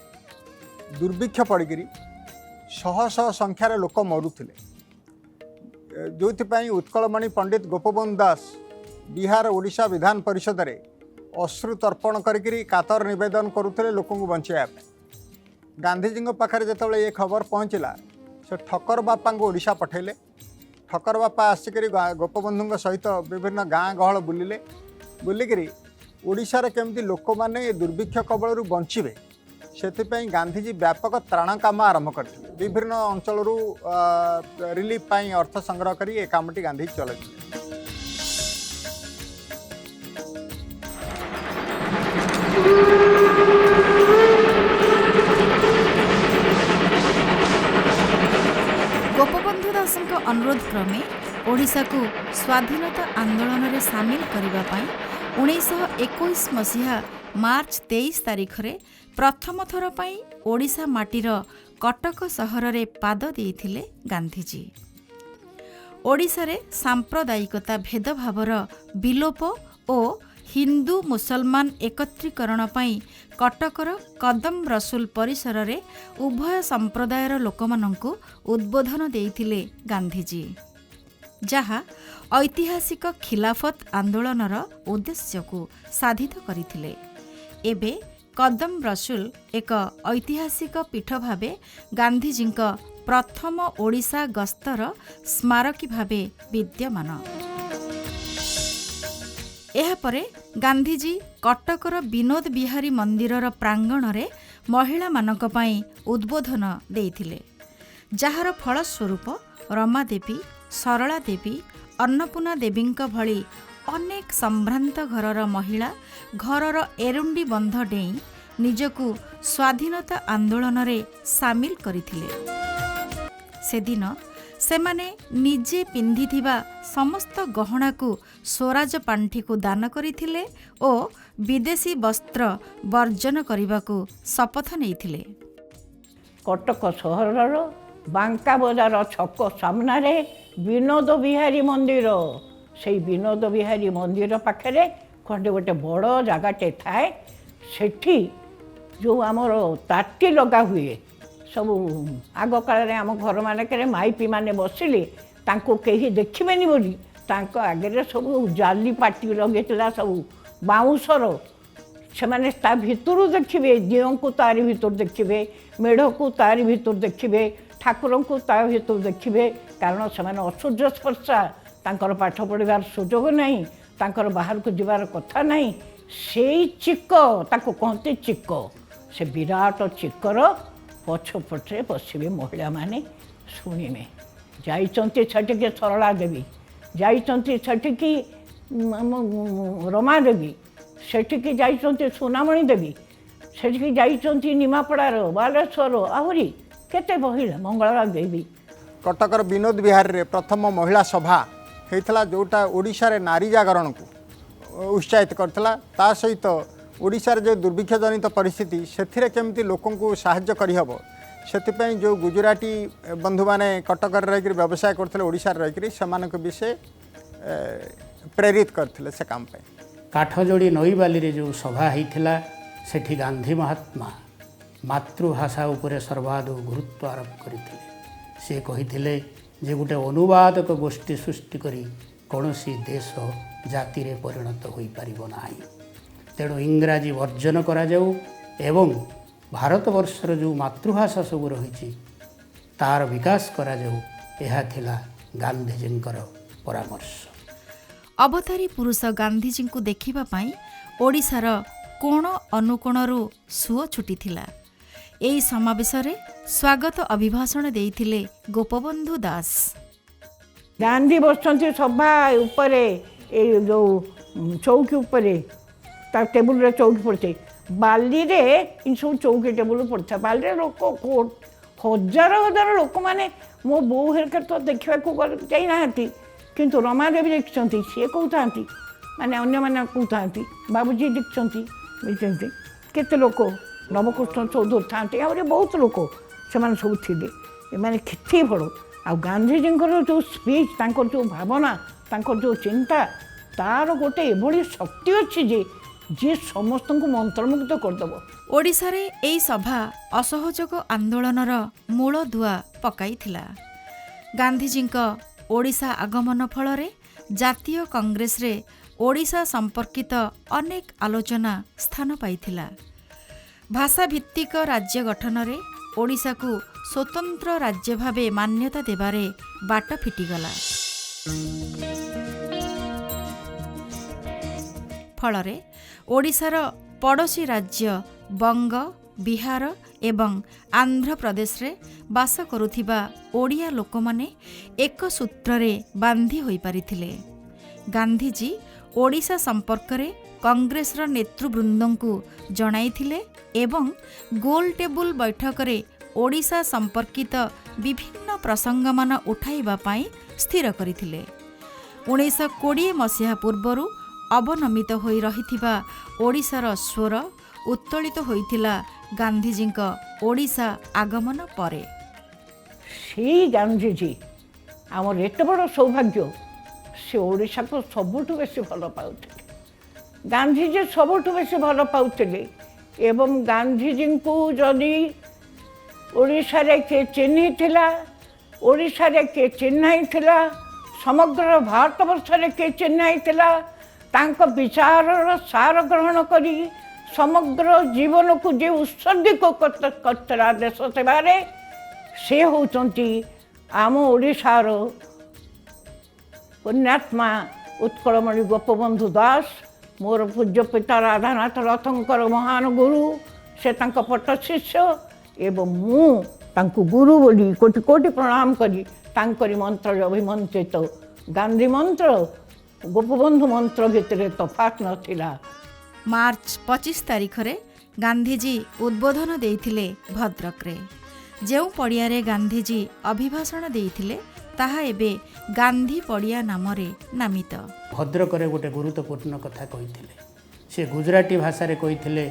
ଦୁର୍ଭିକ୍ଷ ପଡ଼ିକିରି ଶହ ଶହ ସଂଖ୍ୟାରେ ଲୋକ ମରୁଥିଲେ, ଯେଉଁଥିପାଇଁ ଉତ୍କଳମଣି ପଣ୍ଡିତ ଗୋପବନ୍ଧୁ ଦାସ ବିହାର ଓଡ଼ିଶା ବିଧାନ ପରିଷଦରେ ଅଶ୍ରୁ ତର୍ପଣ କରିକିରି କାତର ନିବେଦନ କରୁଥିଲେ ଲୋକଙ୍କୁ ବଞ୍ଚାଇବା ପାଇଁ। ଗାନ୍ଧିଜୀଙ୍କ ପାଖରେ ଯେତେବେଳେ ଏ ଖବର ପହଞ୍ଚିଲା, ସେ ଠକର ବାପାଙ୍କୁ ଓଡ଼ିଶା ପଠାଇଲେ। ଠକର ବାପା ଆସିକରି ଗୋପବନ୍ଧୁଙ୍କ ସହିତ ବିଭିନ୍ନ ଗାଁ ଗହଳ ବୁଲିଲେ। ବୁଲିକିରି ଓଡ଼ିଶାରେ କେମିତି ଲୋକମାନେ ଏ ଦୁର୍ଭିକ୍ଷ କବଳରୁ ବଞ୍ଚିବେ ସେଥିପାଇଁ ଗାନ୍ଧିଜୀ ବ୍ୟାପକ ତ୍ରାଣ କାମ ଆରମ୍ଭ କରିଥିଲେ। ବିଭିନ୍ନ ଅଞ୍ଚଳରୁ ରିଲିଫ୍ ପାଇଁ ଅର୍ଥ ସଂଗ୍ରହ କରି ଏ କାମଟି ଗାନ୍ଧିଜୀ ଚଲାଇଥିଲେ। ଗୋପବନ୍ଧୁ ଦାସଙ୍କ ଅନୁରୋଧ କ୍ରମେ ଓଡ଼ିଶାକୁ ସ୍ୱାଧୀନତା ଆନ୍ଦୋଳନରେ ସାମିଲ କରିବା ପାଇଁ 1921 ମସିହା ମାର୍ଚ୍ଚ 23 ତାରିଖରେ ପ୍ରଥମ ଥର ପାଇଁ ଓଡ଼ିଶା ମାଟିର କଟକ ସହରରେ ପାଦ ଦେଇଥିଲେ ଗାନ୍ଧିଜୀ। ଓଡ଼ିଶାରେ ସାମ୍ପ୍ରଦାୟିକତା ଭେଦଭାବର ବିଲୋପ ଓ ହିନ୍ଦୁ ମୁସଲମାନ ଏକତ୍ରୀକରଣ ପାଇଁ କଟକର କଦମ ରସୁଲ ପରିସରରେ ଉଭୟ ସମ୍ପ୍ରଦାୟର ଲୋକମାନଙ୍କୁ ଉଦ୍ବୋଧନ ଦେଇଥିଲେ ଗାନ୍ଧିଜୀ, ଯାହା ଐତିହାସିକ ଖିଲାଫତ ଆନ୍ଦୋଳନର ଉଦ୍ଦେଶ୍ୟକୁ ସାଧିତ କରିଥିଲେ। ଏବେ କଦମ ରସୁଲ ଏକ ଐତିହାସିକ ପୀଠ ଭାବେ ଗାନ୍ଧିଜୀଙ୍କ ପ୍ରଥମ ଓଡ଼ିଶା ଗସ୍ତର ସ୍ମାରକୀ ଭାବେ ବିଦ୍ୟମାନ। ଏହାପରେ ଗାନ୍ଧିଜୀ କଟକର ବିନୋଦ ବିହାରୀ ମନ୍ଦିରର ପ୍ରାଙ୍ଗଣରେ ମହିଳାମାନଙ୍କ ପାଇଁ ଉଦ୍ବୋଧନ ଦେଇଥିଲେ, ଯାହାର ଫଳସ୍ୱରୂପ ରମାଦେବୀ, ସରଳା ଦେବୀ, ଅନ୍ନପୂର୍ଣ୍ଣା ଦେବୀଙ୍କ ଭଳି ଅନେକ ସମ୍ଭ୍ରାନ୍ତ ଘରର ମହିଳା ଘରର ଏରୁଣ୍ଡି ବନ୍ଧ ଡେଇଁ ନିଜକୁ ସ୍ୱାଧୀନତା ଆନ୍ଦୋଳନରେ ସାମିଲ କରିଥିଲେ। ସେଦିନ ସେମାନେ ନିଜେ ପିନ୍ଧିଥିବା ସମସ୍ତ ଗହଣାକୁ ସ୍ୱରାଜ ପାଣ୍ଠିକୁ ଦାନ କରିଥିଲେ ଓ ବିଦେଶୀ ବସ୍ତ୍ର ବର୍ଜନ କରିବାକୁ ଶପଥ ନେଇଥିଲେ। କଟକ ସହରର ବାଙ୍କା ବଜାର ଛକ ସାମ୍ନାରେ ବିନୋଦ ବିହାରୀ ମନ୍ଦିର, ସେଇ ବିନୋଦ ବିହାରୀ ମନ୍ଦିର ପାଖରେ ଖଣ୍ଡେ ଗୋଟେ ବଡ଼ ଜାଗାଟେ ଥାଏ। ସେଠି ଯେଉଁ ଆମର ତାଟି ଲଗା ହୁଏ, ସବୁ ଆଗ କାଳରେ ଆମ ଘରମାନଙ୍କରେ ମାଇପିମାନେ ବସିଲେ ତାଙ୍କୁ କେହି ଦେଖିବେନି ବୋଲି ତାଙ୍କ ଆଗରେ ସବୁ ଜାଲି ପାଟି ଲଗେଇଥିଲା, ସବୁ ବାଉଁଶର। ସେମାନେ ତା ଭିତରୁ ଦେଖିବେ, ଦିଅଁଙ୍କୁ ତାରି ଭିତରୁ ଦେଖିବେ, ମେଢ଼କୁ ତାରି ଭିତରୁ ଦେଖିବେ, ଠାକୁରଙ୍କୁ ତା ଭିତରୁ ଦେଖିବେ। କାରଣ ସେମାନେ ଅସୂର୍ଯ୍ୟ ସ୍ପର୍ଶା, ତାଙ୍କର ପାଠ ପଢ଼ିବାର ସୁଯୋଗ ନାହିଁ, ତାଙ୍କର ବାହାରକୁ ଯିବାର କଥା ନାହିଁ। ସେଇ ଚିକ, ତାକୁ କହନ୍ତି ଚିକ, ସେ ବିରାଟ ଚିକର ପଛପଟରେ ବସିବେ ମହିଳାମାନେ, ଶୁଣିବେ। ଯାଇଛନ୍ତି ସେଠିକି ସରଳା ଦେବୀ, ଯାଇଛନ୍ତି ସେଠିକି ରମା ଦେବୀ, ସେଠିକି ଯାଇଛନ୍ତି ସୁନାମଣି ଦେବୀ। ସେଠିକି ଯାଇଛନ୍ତି ନିମାପଡ଼ାର, ବାଲେଶ୍ୱର, ଆହୁରି କେତେ ମହିଳା, ମଙ୍ଗଳା ଦେବୀ। କଟକର ବିନୋଦ ବିହାରରେ ପ୍ରଥମ ମହିଳା ସଭା ହେଇଥିଲା, ଯେଉଁଟା ଓଡ଼ିଶାରେ ନାରୀ ଜାଗରଣକୁ ଉତ୍ସାହିତ କରିଥିଲା। ତା ସହିତ ଓଡ଼ିଶାରେ ଯେଉଁ ଦୁର୍ଭିକ୍ଷଜନିତ ପରିସ୍ଥିତି, ସେଥିରେ କେମିତି ଲୋକଙ୍କୁ ସାହାଯ୍ୟ କରିହେବ, ସେଥିପାଇଁ ଯେଉଁ ଗୁଜୁରାଟୀ ବନ୍ଧୁମାନେ କଟକରେ ରହିକରି ବ୍ୟବସାୟ କରୁଥିଲେ, ଓଡ଼ିଶାରେ ରହିକରି, ସେମାନଙ୍କୁ ବି ସେ ପ୍ରେରିତ କରିଥିଲେ ସେ କାମ ପାଇଁ। କାଠଯୋଡ଼ି ନଈବାଲିରେ ଯେଉଁ ସଭା ହେଇଥିଲା, ସେଠି ଗାନ୍ଧୀ ମହାତ୍ମା ମାତୃଭାଷା ଉପରେ ସର୍ବାଦୌ ଗୁରୁତ୍ୱ ଆରୋପ କରିଥିଲେ। ସେ କହିଥିଲେ ଯେ ଗୋଟେ ଅନୁବାଦକ ଗୋଷ୍ଠୀ ସୃଷ୍ଟି କରି କୌଣସି ଦେଶ ଜାତିରେ ପରିଣତ ହୋଇପାରିବ ନାହିଁ। ତେଣୁ ଇଂରାଜୀ ବର୍ଜନ କରାଯାଉ ଏବଂ ଭାରତବର୍ଷର ଯେଉଁ ମାତୃଭାଷା ସବୁ ରହିଛି ତାର ବିକାଶ କରାଯାଉ। ଏହା ଥିଲା ଗାନ୍ଧିଜୀଙ୍କର ପରାମର୍ଶ। ଅବତାରୀ ପୁରୁଷ ଗାନ୍ଧିଜୀଙ୍କୁ ଦେଖିବା ପାଇଁ ଓଡ଼ିଶାର କୋଣ ଅନୁକୋଣରୁ ସୁଅ ଛୁଟିଥିଲା। ଏହି ସମାବେଶରେ ସ୍ୱାଗତ ଅଭିଭାଷଣ ଦେଇଥିଲେ ଗୋପବନ୍ଧୁ ଦାସ। ଗାନ୍ଧୀ ବସିଛନ୍ତି ସଭା ଉପରେ, ଏଇ ଯେଉଁ ଚୌକି ଉପରେ, ତା ଟେବୁଲରେ ଚୌକି ପଡ଼ିଥାଏ, ବାଲିରେ ସବୁ ଚୌକି ଟେବୁଲ ପଡ଼ିଥାଏ। ବାଲିରେ ଲୋକ ହଜାର ହଜାର ଲୋକମାନେ, ମୋ ବୋଉ ହେରିକା ତ ଦେଖିବାକୁ ଯାଇନାହାନ୍ତି, କିନ୍ତୁ ରମାଦେବୀ ଦେଖିଛନ୍ତି, ସିଏ କହୁଥାନ୍ତି, ମାନେ ଅନ୍ୟମାନେ କହୁଥାନ୍ତି, ବାବୁଜୀ ଦେଖିଛନ୍ତି, ବୁଝିଛନ୍ତି କେତେ ଲୋକ, ନବକୃଷ୍ଣ ଚୌଧୁରୀ ଥାଆନ୍ତି, ଆହୁରି ବହୁତ ଲୋକ ସେମାନେ ସବୁ ଥିଲେ। ଏମାନେ କେତେ ବଡ଼। ଆଉ ଗାନ୍ଧିଜୀଙ୍କର ଯେଉଁ ସ୍ପିଚ୍, ତାଙ୍କର ଯେଉଁ ଭାବନା, ତାଙ୍କର ଯେଉଁ ଚିନ୍ତା, ତାର ଗୋଟେ ଏଭଳି ଶକ୍ତି ଅଛି ଯେ ଯିଏ ସମସ୍ତଙ୍କୁ ମନ୍ତ୍ରମୁଗ୍ଧ କରିଦେବ। ଓଡ଼ିଶାରେ ଏହି ସଭା ଅସହଯୋଗ ଆନ୍ଦୋଳନର ମୂଳଦୁଆ ପକାଇଥିଲା। ଗାନ୍ଧିଜୀଙ୍କ ଓଡ଼ିଶା ଆଗମନ ଫଳରେ ଜାତୀୟ କଂଗ୍ରେସରେ ଓଡ଼ିଶା ସମ୍ପର୍କିତ ଅନେକ ଆଲୋଚନା ସ୍ଥାନ ପାଇଥିଲା। ଭାଷାଭିତ୍ତିକ ରାଜ୍ୟ ଗଠନରେ ଓଡ଼ିଶାକୁ ସ୍ୱତନ୍ତ୍ର ରାଜ୍ୟ ଭାବେ ମାନ୍ୟତା ଦେବାରେ ବାଟ ଫିଟିଗଲା। ଫଳରେ ଓଡ଼ିଶାର ପଡ଼ୋଶୀ ରାଜ୍ୟ ବଙ୍ଗ, ବିହାର ଏବଂ ଆନ୍ଧ୍ରପ୍ରଦେଶରେ ବାସ କରୁଥିବା ଓଡ଼ିଆ ଲୋକମାନେ ଏକ ସୂତ୍ରରେ ବାନ୍ଧି ହୋଇପାରିଥିଲେ। ଗାନ୍ଧିଜୀ ଓଡ଼ିଶା ସମ୍ପର୍କରେ କଂଗ୍ରେସର ନେତୃବୃନ୍ଦଙ୍କୁ ଜଣାଇଥିଲେ ଏବଂ ଗୋଲ ଟେବୁଲ ବୈଠକରେ ଓଡ଼ିଶା ସମ୍ପର୍କିତ ବିଭିନ୍ନ ପ୍ରସଙ୍ଗମାନ ଉଠାଇବା ପାଇଁ ସ୍ଥିର କରିଥିଲେ। 1920 ମସିହା ପୂର୍ବରୁ ଅବନମିତ ହୋଇ ରହିଥିବା ଓଡ଼ିଶାର ସ୍ୱର ଉତ୍ତୋଳିତ ହୋଇଥିଲା ଗାନ୍ଧିଜୀଙ୍କ ଓଡ଼ିଶା ଆଗମନ ପରେ। ସେଇ ଗାନ୍ଧିଜୀ ଆମର ଏତେ ବଡ଼ ସୌଭାଗ୍ୟ, ସେ ଓଡ଼ିଶାକୁ ସବୁଠୁ ବେଶୀ ଭଲ ପାଉଥିଲେ। ଗାନ୍ଧିଜୀ ସବୁଠୁ ବେଶୀ ଭଲ ପାଉଥିଲେ ଏବଂ ଗାନ୍ଧିଜୀଙ୍କୁ ଯଦି ଓଡ଼ିଶାରେ କିଏ ଚିହ୍ନିଥିଲା, ଓଡ଼ିଶାରେ କିଏ ଚିହ୍ନାଇଥିଲା, ସମଗ୍ର ଭାରତବର୍ଷରେ କିଏ ଚିହ୍ନାଇଥିଲା, ତାଙ୍କ ବିଚାରର ସାର ଗ୍ରହଣ କରି ସମଗ୍ର ଜୀବନକୁ ଯିଏ ଉତ୍ସର୍ଗୀକୃତ କରିଥିଲା ଦେଶ ସେବାରେ, ସେ ହେଉଛନ୍ତି ଆମ ଓଡ଼ିଶାର ପୁଣ୍ୟାତ୍ମା ଉତ୍କଳମଣି ଗୋପବନ୍ଧୁ ଦାସ। ମୋର ପୂଜ୍ୟ ପିତା ରାଧାନାଥ ରଥଙ୍କର ମହାନ ଗୁରୁ, ସେ ତାଙ୍କ ପଟ୍ଟ ଶିଷ୍ୟ ଏବଂ ମୁଁ ତାଙ୍କୁ ଗୁରୁ ବୋଲି କୋଟି କୋଟି ପ୍ରଣାମ କରି ତାଙ୍କରି ମନ୍ତ୍ରରେ ଅଭିମନ୍ତ୍ରିତ। ଗାନ୍ଧୀ ମନ୍ତ୍ର ଗୋପବନ୍ଧୁ ମନ୍ତ୍ର ଭିତରେ ତଫାତ୍ ନଥିଲା। ମାର୍ଚ୍ଚ 25 ତାରିଖରେ ଗାନ୍ଧିଜୀ ଉଦ୍ବୋଧନ ଦେଇଥିଲେ ଭଦ୍ରକରେ। ଯେଉଁ ପଡ଼ିଆରେ ଗାନ୍ଧିଜୀ ଅଭିଭାଷଣ ଦେଇଥିଲେ ତାହା ଏବେ ଗାନ୍ଧୀ ପଡ଼ିଆ ନାମରେ ନାମିତ। ଭଦ୍ରକରେ ଗୋଟେ ଗୁରୁତ୍ୱପୂର୍ଣ୍ଣ କଥା କହିଥିଲେ। ସେ ଗୁଜରାଟୀ ଭାଷାରେ କହିଥିଲେ,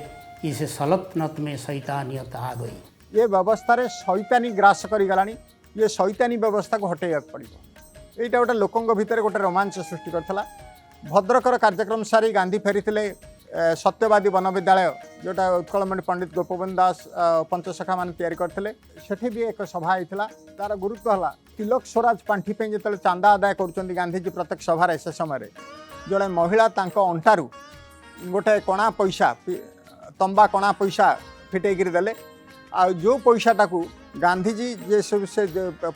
ଇସେ ସଲତନତ ମେ ସୈତାନିୟତ ଆ ଗଇ। ଏ ବ୍ୟବସ୍ଥାରେ ସୈତାନୀ ଗ୍ରାସ କରିଗଲାଣି, ଇଏ ସୈତାନୀ ବ୍ୟବସ୍ଥାକୁ ହଟେଇବାକୁ ପଡ଼ିବ। ଏଇଟା ଗୋଟେ ଲୋକଙ୍କ ଭିତରେ ଗୋଟେ ରୋମାଞ୍ଚ ସୃଷ୍ଟି କରିଥିଲା। ଭଦ୍ରକର କାର୍ଯ୍ୟକ୍ରମ ସାରି ଗାନ୍ଧୀ ଫେରିଥିଲେ ସତ୍ୟବାଦୀ ବନବିଦ୍ୟାଳୟ, ଯେଉଁଟା ଉତ୍କଳମଣି ପଣ୍ଡିତ ଗୋପବନ୍ଧୁ ଦାସ ପଞ୍ଚସଖାମାନେ ତିଆରି କରିଥିଲେ। ସେଠି ବି ଏକ ସଭା ହେଇଥିଲା। ତା'ର ଗୁରୁତ୍ୱ ହେଲା ତିଲକ ସ୍ୱରାଜ ପାଣ୍ଠି ପାଇଁ ଯେତେବେଳେ ଚାନ୍ଦା ଆଦାୟ କରୁଛନ୍ତି ଗାନ୍ଧିଜୀ ପ୍ରତ୍ୟେକ ସଭାରେ, ସେ ସମୟରେ ଜଣେ ମହିଳା ତାଙ୍କ ଅଣ୍ଟାରୁ ଗୋଟେ କଣା ପଇସା, ତମ୍ବା କଣା ପଇସା ଫିଟେଇକିରି ଦେଲେ। ଆଉ ଯେଉଁ ପଇସାଟାକୁ ଗାନ୍ଧିଜୀ ଯେ ସବୁ ସେ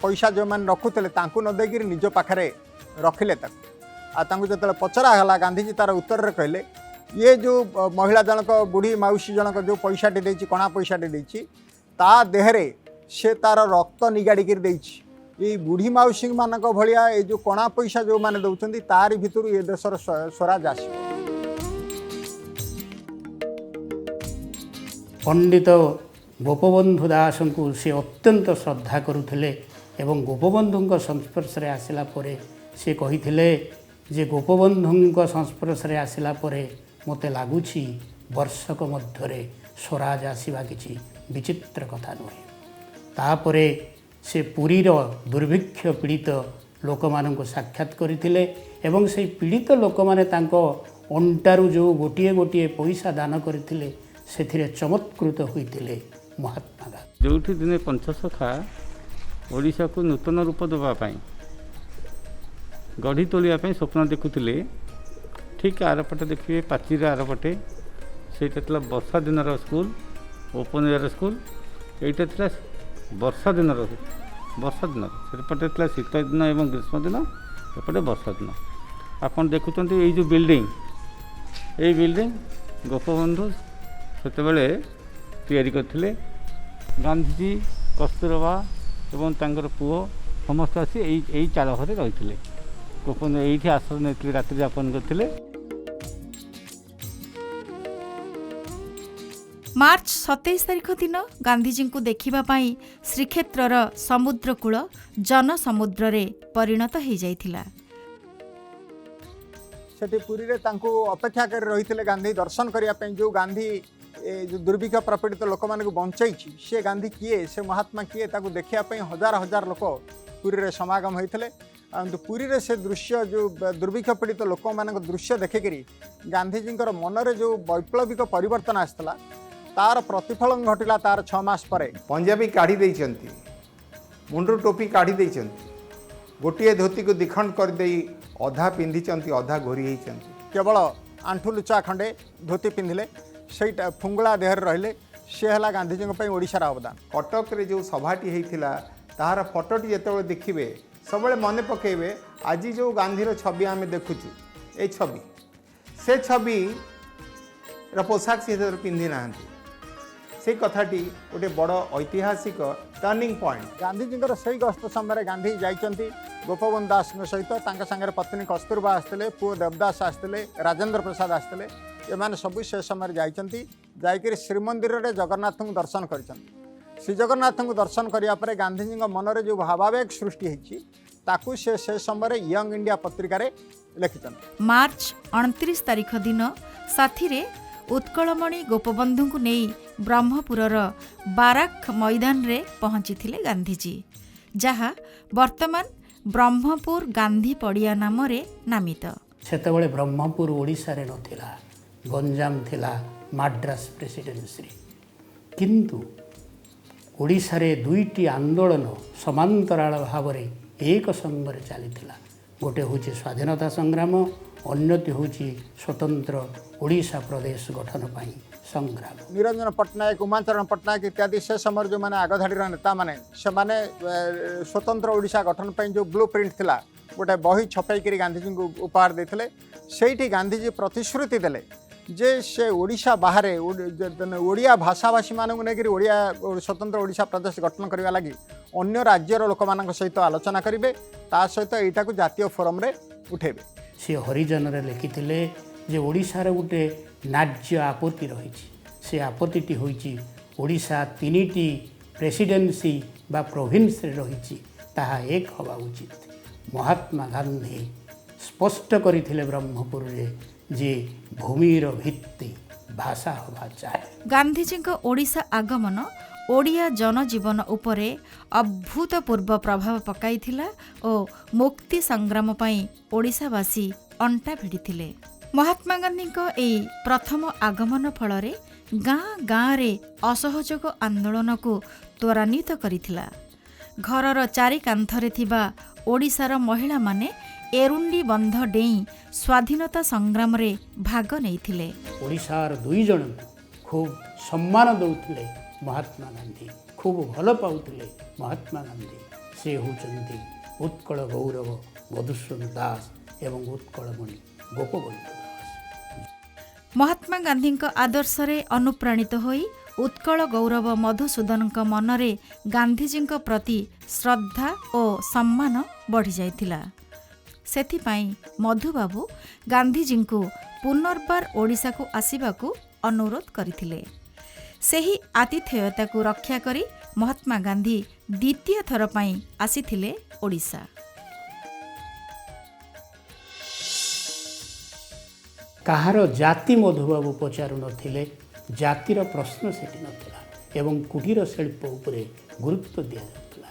ପଇସା ଯେଉଁମାନେ ରଖୁଥିଲେ ତାଙ୍କୁ ନ ଦେଇକିରି ନିଜ ପାଖରେ ରଖିଲେ ତାକୁ। ଆଉ ତାଙ୍କୁ ଯେତେବେଳେ ପଚରା ହେଲା, ଗାନ୍ଧିଜୀ ତା'ର ଉତ୍ତରରେ କହିଲେ, ଇଏ ଯେଉଁ ମହିଳା ଜଣକ, ବୁଢ଼ୀ ମାଉସୀ ଜଣକ ଯେଉଁ ପଇସାଟି ଦେଇଛି, କଣା ପଇସାଟି ଦେଇଛି, ତା ଦେହରେ ସେ ତା'ର ରକ୍ତ ନିଗାଡ଼ିକିରି ଦେଇଛି। ଏଇ ବୁଢ଼ୀ ମାଉସୀମାନଙ୍କ ଭଳିଆ ଏଇ ଯେଉଁ କଣା ପଇସା ଯେଉଁମାନେ ଦେଉଛନ୍ତି, ତାରି ଭିତରୁ ଏ ଦେଶର ସ୍ୱରାଜ ଆସିବ। ପଣ୍ଡିତ ଗୋପବନ୍ଧୁ ଦାସଙ୍କୁ ସେ ଅତ୍ୟନ୍ତ ଶ୍ରଦ୍ଧା କରୁଥିଲେ ଏବଂ ଗୋପବନ୍ଧୁଙ୍କ ସଂସ୍ପର୍ଶରେ ଆସିଲା ପରେ ସେ କହିଥିଲେ ଯେ ଗୋପବନ୍ଧୁଙ୍କ ସଂସ୍ପର୍ଶରେ ଆସିଲା ପରେ ମୋତେ ଲାଗୁଛି ବର୍ଷକ ମଧ୍ୟରେ ସ୍ୱରାଜ ଆସିବା କିଛି ବିଚିତ୍ର କଥା ନୁହେଁ। ତାପରେ ସେ ପୁରୀର ଦୁର୍ଭିକ୍ଷ ପୀଡ଼ିତ ଲୋକମାନଙ୍କୁ ସାକ୍ଷାତ କରିଥିଲେ ଏବଂ ସେଇ ପୀଡ଼ିତ ଲୋକମାନେ ତାଙ୍କ ଅଣ୍ଟାରୁ ଯେଉଁ ଗୋଟିଏ ଗୋଟିଏ ପଇସା ଦାନ କରିଥିଲେ ସେଥିରେ ଚମତ୍କୃତ ହୋଇଥିଲେ ମହାତ୍ମା ଗାନ୍ଧୀ। ଯେଉଁଠି ଦିନେ ପଞ୍ଚସଖା ଓଡ଼ିଶାକୁ ନୂତନ ରୂପ ଦେବା ପାଇଁ, ଗଢ଼ି ତୋଳିବା ପାଇଁ ସ୍ୱପ୍ନ ଦେଖୁଥିଲେ, ଠିକ୍ ଆରପଟେ ଦେଖିବେ ପାଚିର ଆରପଟେ ସେଇଟା ଥିଲା ବର୍ଷା ଦିନର ସ୍କୁଲ, ଓପନ୍ ଏୟାର ସ୍କୁଲ। ଏଇଟା ଥିଲା ବର୍ଷା ଦିନର, ବର୍ଷା ଦିନର ସେପଟେ ଥିଲା ଶୀତ ଦିନ ଏବଂ ଗ୍ରୀଷ୍ମ ଦିନ, ଏପଟେ ବର୍ଷା ଦିନ। ଆପଣ ଦେଖୁଛନ୍ତି ଏଇ ଯେଉଁ ବିଲ୍ଡିଂ, ଏଇ ବିଲ୍ଡିଂ ଗୋପବନ୍ଧୁ ସେତେବେଳେ ତିଆରି କରିଥିଲେ। ଗାନ୍ଧିଜୀ, କସ୍ତୁରବା ଏବଂ ତାଙ୍କର ପୁଅ ସମସ୍ତେ ଆସି ଏଇ ଚାଳ ଘରେ ରହିଥିଲେ। ଗୋପବନ୍ଧୁ ଏଇଠି ଆଶ୍ରୟ ନେଇଥିଲେ, ରାତ୍ରି ଯାପନ କରିଥିଲେ। ମାର୍ଚ୍ଚ 27 ତାରିଖ ଦିନ ଗାନ୍ଧିଜୀଙ୍କୁ ଦେଖିବା ପାଇଁ ଶ୍ରୀକ୍ଷେତ୍ରର ସମୁଦ୍ରକୂଳ ଜନସମୁଦ୍ରରେ ପରିଣତ ହୋଇଯାଇଥିଲା। ସେଠି ପୁରୀରେ ତାଙ୍କୁ ଅପେକ୍ଷା କରି ରହିଥିଲେ ଗାନ୍ଧୀ ଦର୍ଶନ କରିବା ପାଇଁ। ଯେଉଁ ଗାନ୍ଧୀ ଯେଉଁ ଦୁର୍ଭିକ୍ଷ ପ୍ରପୀଡ଼ିତ ଲୋକମାନଙ୍କୁ ବଞ୍ଚେଇଛି, ସେ ଗାନ୍ଧୀ କିଏ, ସେ ମହାତ୍ମା କିଏ, ତାକୁ ଦେଖିବା ପାଇଁ ହଜାର ହଜାର ଲୋକ ପୁରୀରେ ସମାଗମ ହୋଇଥିଲେ। ପୁରୀରେ ସେ ଦୃଶ୍ୟ, ଯେଉଁ ଦୁର୍ଭିକ୍ଷ ପୀଡ଼ିତ ଲୋକମାନଙ୍କ ଦୃଶ୍ୟ ଦେଖିକରି ଗାନ୍ଧିଜୀଙ୍କର ମନରେ ଯେଉଁ ବୈପ୍ଳବିକ ପରିବର୍ତ୍ତନ ଆସିଥିଲା ତାର ପ୍ରତିଫଳନ ଘଟିଲା ତାର 6 ମାସ ପରେ। ପଞ୍ଜାବୀ କାଢ଼ି ଦେଇଛନ୍ତି, ମୁଣ୍ଡରୁ ଟୋପି କାଢ଼ି ଦେଇଛନ୍ତି, ଗୋଟିଏ ଧୋତିକୁ ଦ୍ୱିଖଣ୍ଡ କରିଦେଇ ଅଧା ପିନ୍ଧିଛନ୍ତି, ଅଧା ଘୋରି ହେଇଛନ୍ତି। କେବଳ ଆଣ୍ଠୁ ଲୁଚା ଖଣ୍ଡେ ଧୋତି ପିନ୍ଧିଲେ, ସେଇଟା ଫୁଙ୍ଗୁଳା ଦେହରେ ରହିଲେ। ସେ ହେଲା ଗାନ୍ଧିଜୀଙ୍କ ପାଇଁ ଓଡ଼ିଶାର ଅବଦାନ। କଟକରେ ଯେଉଁ ସଭାଟି ହେଇଥିଲା ତାହାର ଫଟୋଟି ଯେତେବେଳେ ଦେଖିବେ ସବୁବେଳେ ମନେ ପକାଇବେ, ଆଜି ଯେଉଁ ଗାନ୍ଧୀର ଛବି ଆମେ ଦେଖୁଛୁ, ଏ ଛବି, ସେ ଛବିର ପୋଷାକ ସେ ପିନ୍ଧି ନାହାନ୍ତି। ସେଇ କଥାଟି ଗୋଟେ ବଡ଼ ଐତିହାସିକ ଟର୍ଣ୍ଣିଂ ପଏଣ୍ଟ। ଗାନ୍ଧିଜୀଙ୍କର ସେଇ ଗସ୍ତ ସମୟରେ ଗାନ୍ଧୀ ଯାଇଛନ୍ତି ଗୋପବନ୍ଧୁ ଦାସଙ୍କ ସହିତ, ତାଙ୍କ ସାଙ୍ଗରେ ପତ୍ନୀ କସ୍ତୁରବା ଆସିଥିଲେ, ପୁଅ ଦେବଦାସ ଆସିଥିଲେ, ରାଜେନ୍ଦ୍ର ପ୍ରସାଦ ଆସିଥିଲେ। ଏମାନେ ସବୁ ସେ ସମୟରେ ଯାଇଛନ୍ତି। ଯାଇକରି ଶ୍ରୀମନ୍ଦିରରେ ଜଗନ୍ନାଥଙ୍କୁ ଦର୍ଶନ କରିଛନ୍ତି। ଶ୍ରୀଜଗନ୍ନାଥଙ୍କୁ ଦର୍ଶନ କରିବା ପରେ ଗାନ୍ଧିଜୀଙ୍କ ମନରେ ଯେଉଁ ଭାବାବେଗ ସୃଷ୍ଟି ହେଇଛି ତାକୁ ସେ ସେ ସମୟରେ ୟଙ୍ଗ ଇଣ୍ଡିଆ ପତ୍ରିକାରେ ଲେଖିଛନ୍ତି। ମାର୍ଚ୍ଚ 29 ତାରିଖ ଦିନ ସାଥିରେ ଉତ୍କଳମଣି ଗୋପବନ୍ଧୁଙ୍କୁ ନେଇ ବ୍ରହ୍ମପୁରର ବାରାକ ମଇଦାନରେ ପହଞ୍ଚିଥିଲେ ଗାନ୍ଧିଜୀ, ଯାହା ବର୍ତ୍ତମାନ ବ୍ରହ୍ମପୁର ଗାନ୍ଧୀ ପଡ଼ିଆ ନାମରେ ନାମିତ। ସେତେବେଳେ ବ୍ରହ୍ମପୁର ଓଡ଼ିଶାରେ ନଥିଲା, ଗଞ୍ଜାମ ଥିଲା ମାଡ୍ରାସ ପ୍ରେସିଡେନ୍ସିରେ। କିନ୍ତୁ ଓଡ଼ିଶାରେ ଦୁଇଟି ଆନ୍ଦୋଳନ ସମାନ୍ତରାଳ ଭାବରେ ଏକ ସଙ୍ଗରେ ଚାଲିଥିଲା। ଗୋଟେ ହେଉଛି ସ୍ୱାଧୀନତା ସଂଗ୍ରାମ, ଅନ୍ୟଟି ହେଉଛି ସ୍ୱତନ୍ତ୍ର ଓଡ଼ିଶା ପ୍ରଦେଶ ଗଠନ ପାଇଁ ସଂଗ୍ରାମ। ନିରଞ୍ଜନ ପଟ୍ଟନାୟକ, ଉମାଚରଣ ପଟ୍ଟନାୟକ ଇତ୍ୟାଦି ସେ ସମୟରେ ଯେଉଁମାନେ ଆଗଧାଡ଼ିର ନେତାମାନେ, ସେମାନେ ସ୍ୱତନ୍ତ୍ର ଓଡ଼ିଶା ଗଠନ ପାଇଁ ଯେଉଁ ବ୍ଲୁ ପ୍ରିଣ୍ଟ ଥିଲା ଗୋଟେ ବହି ଛପାଇକରି ଗାନ୍ଧିଜୀଙ୍କୁ ଉପହାର ଦେଇଥିଲେ। ସେଇଠି ଗାନ୍ଧିଜୀ ପ୍ରତିଶ୍ରୁତି ଦେଲେ ଯେ ସେ ଓଡ଼ିଶା ବାହାରେ ଓଡ଼ିଆ ଭାଷାଭାଷୀମାନଙ୍କୁ ନେଇକରି ଓଡ଼ିଆ ସ୍ୱତନ୍ତ୍ର ଓଡ଼ିଶା ପ୍ରଦେଶ ଗଠନ କରିବା ଲାଗି ଅନ୍ୟ ରାଜ୍ୟର ଲୋକମାନଙ୍କ ସହିତ ଆଲୋଚନା କରିବେ, ତା ସହିତ ଏଇଟାକୁ ଜାତୀୟ ଫୋରମ୍ରେ ଉଠାଇବେ। ସେ ହରିଜନରେ ଲେଖିଥିଲେ ଯେ ଓଡ଼ିଶାର ଗୋଟେ ନ୍ୟାଯ୍ୟ ଆପତ୍ତି ରହିଛି। ସେ ଆପତ୍ତିଟି ହୋଇଛି ଓଡ଼ିଶା 3ଟି ପ୍ରେସିଡେନ୍ସି ବା ପ୍ରୋଭିନ୍ସରେ ରହିଛି, ତାହା ଏକ ହେବା ଉଚିତ। ମହାତ୍ମା ଗାନ୍ଧୀ ସ୍ପଷ୍ଟ କରିଥିଲେ ବ୍ରହ୍ମପୁରରେ ଯେ ଭୂମିର ଭିତ୍ତି ଭାଷା ହେବା ଚାହେଁ। ଗାନ୍ଧିଜୀଙ୍କ ଓଡ଼ିଶା ଆଗମନ ଓଡ଼ିଆ ଜନଜୀବନ ଉପରେ ଅଭୂତପୂର୍ବ ପ୍ରଭାବ ପକାଇଥିଲା ଓ ମୁକ୍ତି ସଂଗ୍ରାମ ପାଇଁ ଓଡ଼ିଶାବାସୀ ଅଣ୍ଟା ଭିଡ଼ିଥିଲେ। ମହାତ୍ମା ଗାନ୍ଧୀଙ୍କ ଏହି ପ୍ରଥମ ଆଗମନ ଫଳରେ ଗାଁ ଗାଁରେ ଅସହଯୋଗ ଆନ୍ଦୋଳନକୁ ତ୍ୱରାନ୍ୱିତ କରିଥିଲା। ଘରର ଚାରି କାନ୍ଥରେ ଥିବା ଓଡ଼ିଶାର ମହିଳାମାନେ ଏରୁଣ୍ଡି ବନ୍ଧ ଡେଇଁ ସ୍ୱାଧୀନତା ସଂଗ୍ରାମରେ ଭାଗ ନେଇଥିଲେ। ଓଡ଼ିଶାର 2 ଜଣଙ୍କୁ ଖୁବ୍ ସମ୍ମାନ ଦେଉଥିଲେ ମହାତ୍ମା ଗାନ୍ଧୀ, ଖୁବ୍ ଭଲ ପାଉଥିଲେ ମହାତ୍ମା ଗାନ୍ଧୀ। ସେ ହେଉଛନ୍ତି ଉତ୍କଳ ଗୌରବ ମଧୁସୂଦନ ଦାସ ଏବଂ ଉତ୍କଳମଣି ଗୋପବନ୍ଧୁ ଦାସ। ମହାତ୍ମା ଗାନ୍ଧୀଙ୍କ ଆଦର୍ଶରେ ଅନୁପ୍ରାଣିତ ହୋଇ ଉତ୍କଳ ଗୌରବ ମଧୁସୂଦନଙ୍କ ମନରେ ଗାନ୍ଧିଜୀଙ୍କ ପ୍ରତି ଶ୍ରଦ୍ଧା ଓ ସମ୍ମାନ ବଢ଼ିଯାଇଥିଲା। ସେଥିପାଇଁ ମଧୁବାବୁ ଗାନ୍ଧିଜୀଙ୍କୁ ପୁନର୍ବାର ଓଡ଼ିଶାକୁ ଆସିବାକୁ ଅନୁରୋଧ କରିଥିଲେ। ସେହି ଆତିଥେୟତାକୁ ରକ୍ଷା କରି ମହାତ୍ମା ଗାନ୍ଧୀ ଦ୍ୱିତୀୟ ଥର ପାଇଁ ଆସିଥିଲେ ଓଡ଼ିଶା। କାହାର ଜାତି ମଧୁବାବୁ ପଚାରୁନଥିଲେ, ଜାତିର ପ୍ରଶ୍ନ ସେଠି ନଥିଲା ଏବଂ କୁଟୀର ଶିଳ୍ପ ଉପରେ ଗୁରୁତ୍ୱ ଦିଆଯାଉଥିଲା।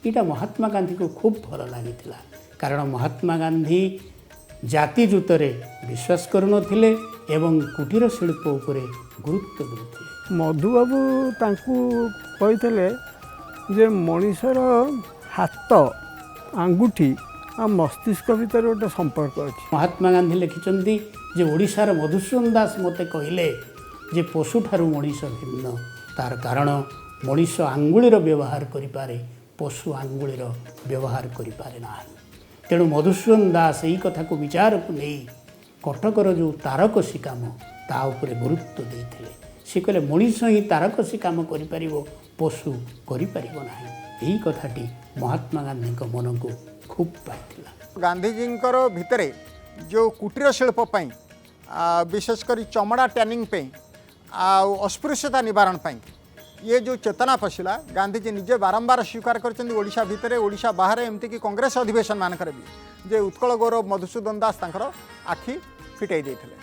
ଏଇଟା ମହାତ୍ମା ଗାନ୍ଧୀକୁ ଖୁବ୍ ଭଲ ଲାଗିଥିଲା, କାରଣ ମହାତ୍ମା ଗାନ୍ଧୀ ଜାତି ଜୁତରେ ବିଶ୍ୱାସ କରୁନଥିଲେ ଏବଂ କୁଟୀର ଶିଳ୍ପ ଉପରେ ଗୁରୁତ୍ୱ ଦେଉଥିଲେ। ମଧୁବାବୁ ତାଙ୍କୁ କହିଥିଲେ ଯେ ମଣିଷର ହାତ, ଆଙ୍ଗୁଠି ଆଉ ମସ୍ତିଷ୍କ ଭିତରେ ଗୋଟେ ସମ୍ପର୍କ ଅଛି। ମହାତ୍ମା ଗାନ୍ଧୀ ଲେଖିଛନ୍ତି ଯେ ଓଡ଼ିଶାର ମଧୁସୂଦନ ଦାସ ମୋତେ କହିଲେ ଯେ ପଶୁଠାରୁ ମଣିଷ ଭିନ୍ନ, ତାର କାରଣ ମଣିଷ ଆଙ୍ଗୁଳିର ବ୍ୟବହାର କରିପାରେ, ପଶୁ ଆଙ୍ଗୁଳିର ବ୍ୟବହାର କରିପାରେ ନାହିଁ। ତେଣୁ ମଧୁସୂଦନ ଦାସ ଏହି କଥାକୁ ବିଚାରକୁ ନେଇ କଟକର ଯେଉଁ ତାରକସି କାମ ତା ଉପରେ ଗୁରୁତ୍ୱ ଦେଇଥିଲେ। ସେ କହିଲେ ମଣିଷ ହିଁ ତାରକସି କାମ କରିପାରିବ, ପଶୁ କରିପାରିବ ନାହିଁ। ଏହି କଥାଟି ମହାତ୍ମା ଗାନ୍ଧୀଙ୍କ ମନକୁ ଖୁବ୍ ପାଇଥିଲା। ଗାନ୍ଧିଜୀଙ୍କର ଭିତରେ ଯେଉଁ କୁଟୀର ଶିଳ୍ପ ପାଇଁ, ବିଶେଷ କରି ଚମଡ଼ା ଟ୍ୟାନିଂ ପାଇଁ ଆଉ ଅସ୍ପୃଶ୍ୟତା ନିବାରଣ ପାଇଁ ଇଏ ଯେଉଁ ଚେତନା ପଶିଲା, ଗାନ୍ଧିଜୀ ନିଜେ ବାରମ୍ବାର ସ୍ୱୀକାର କରିଛନ୍ତି ଓଡ଼ିଶା ଭିତରେ, ଓଡ଼ିଶା ବାହାରେ, ଏମିତିକି କଂଗ୍ରେସ ଅଧିବେଶନ ମାନଙ୍କରେ ବି, ଯେ ଉତ୍କଳ ଗୌରବ ମଧୁସୂଦନ ଦାସ ତାଙ୍କର ଆଖି ଫିଟାଇ ଦେଇଥିଲେ।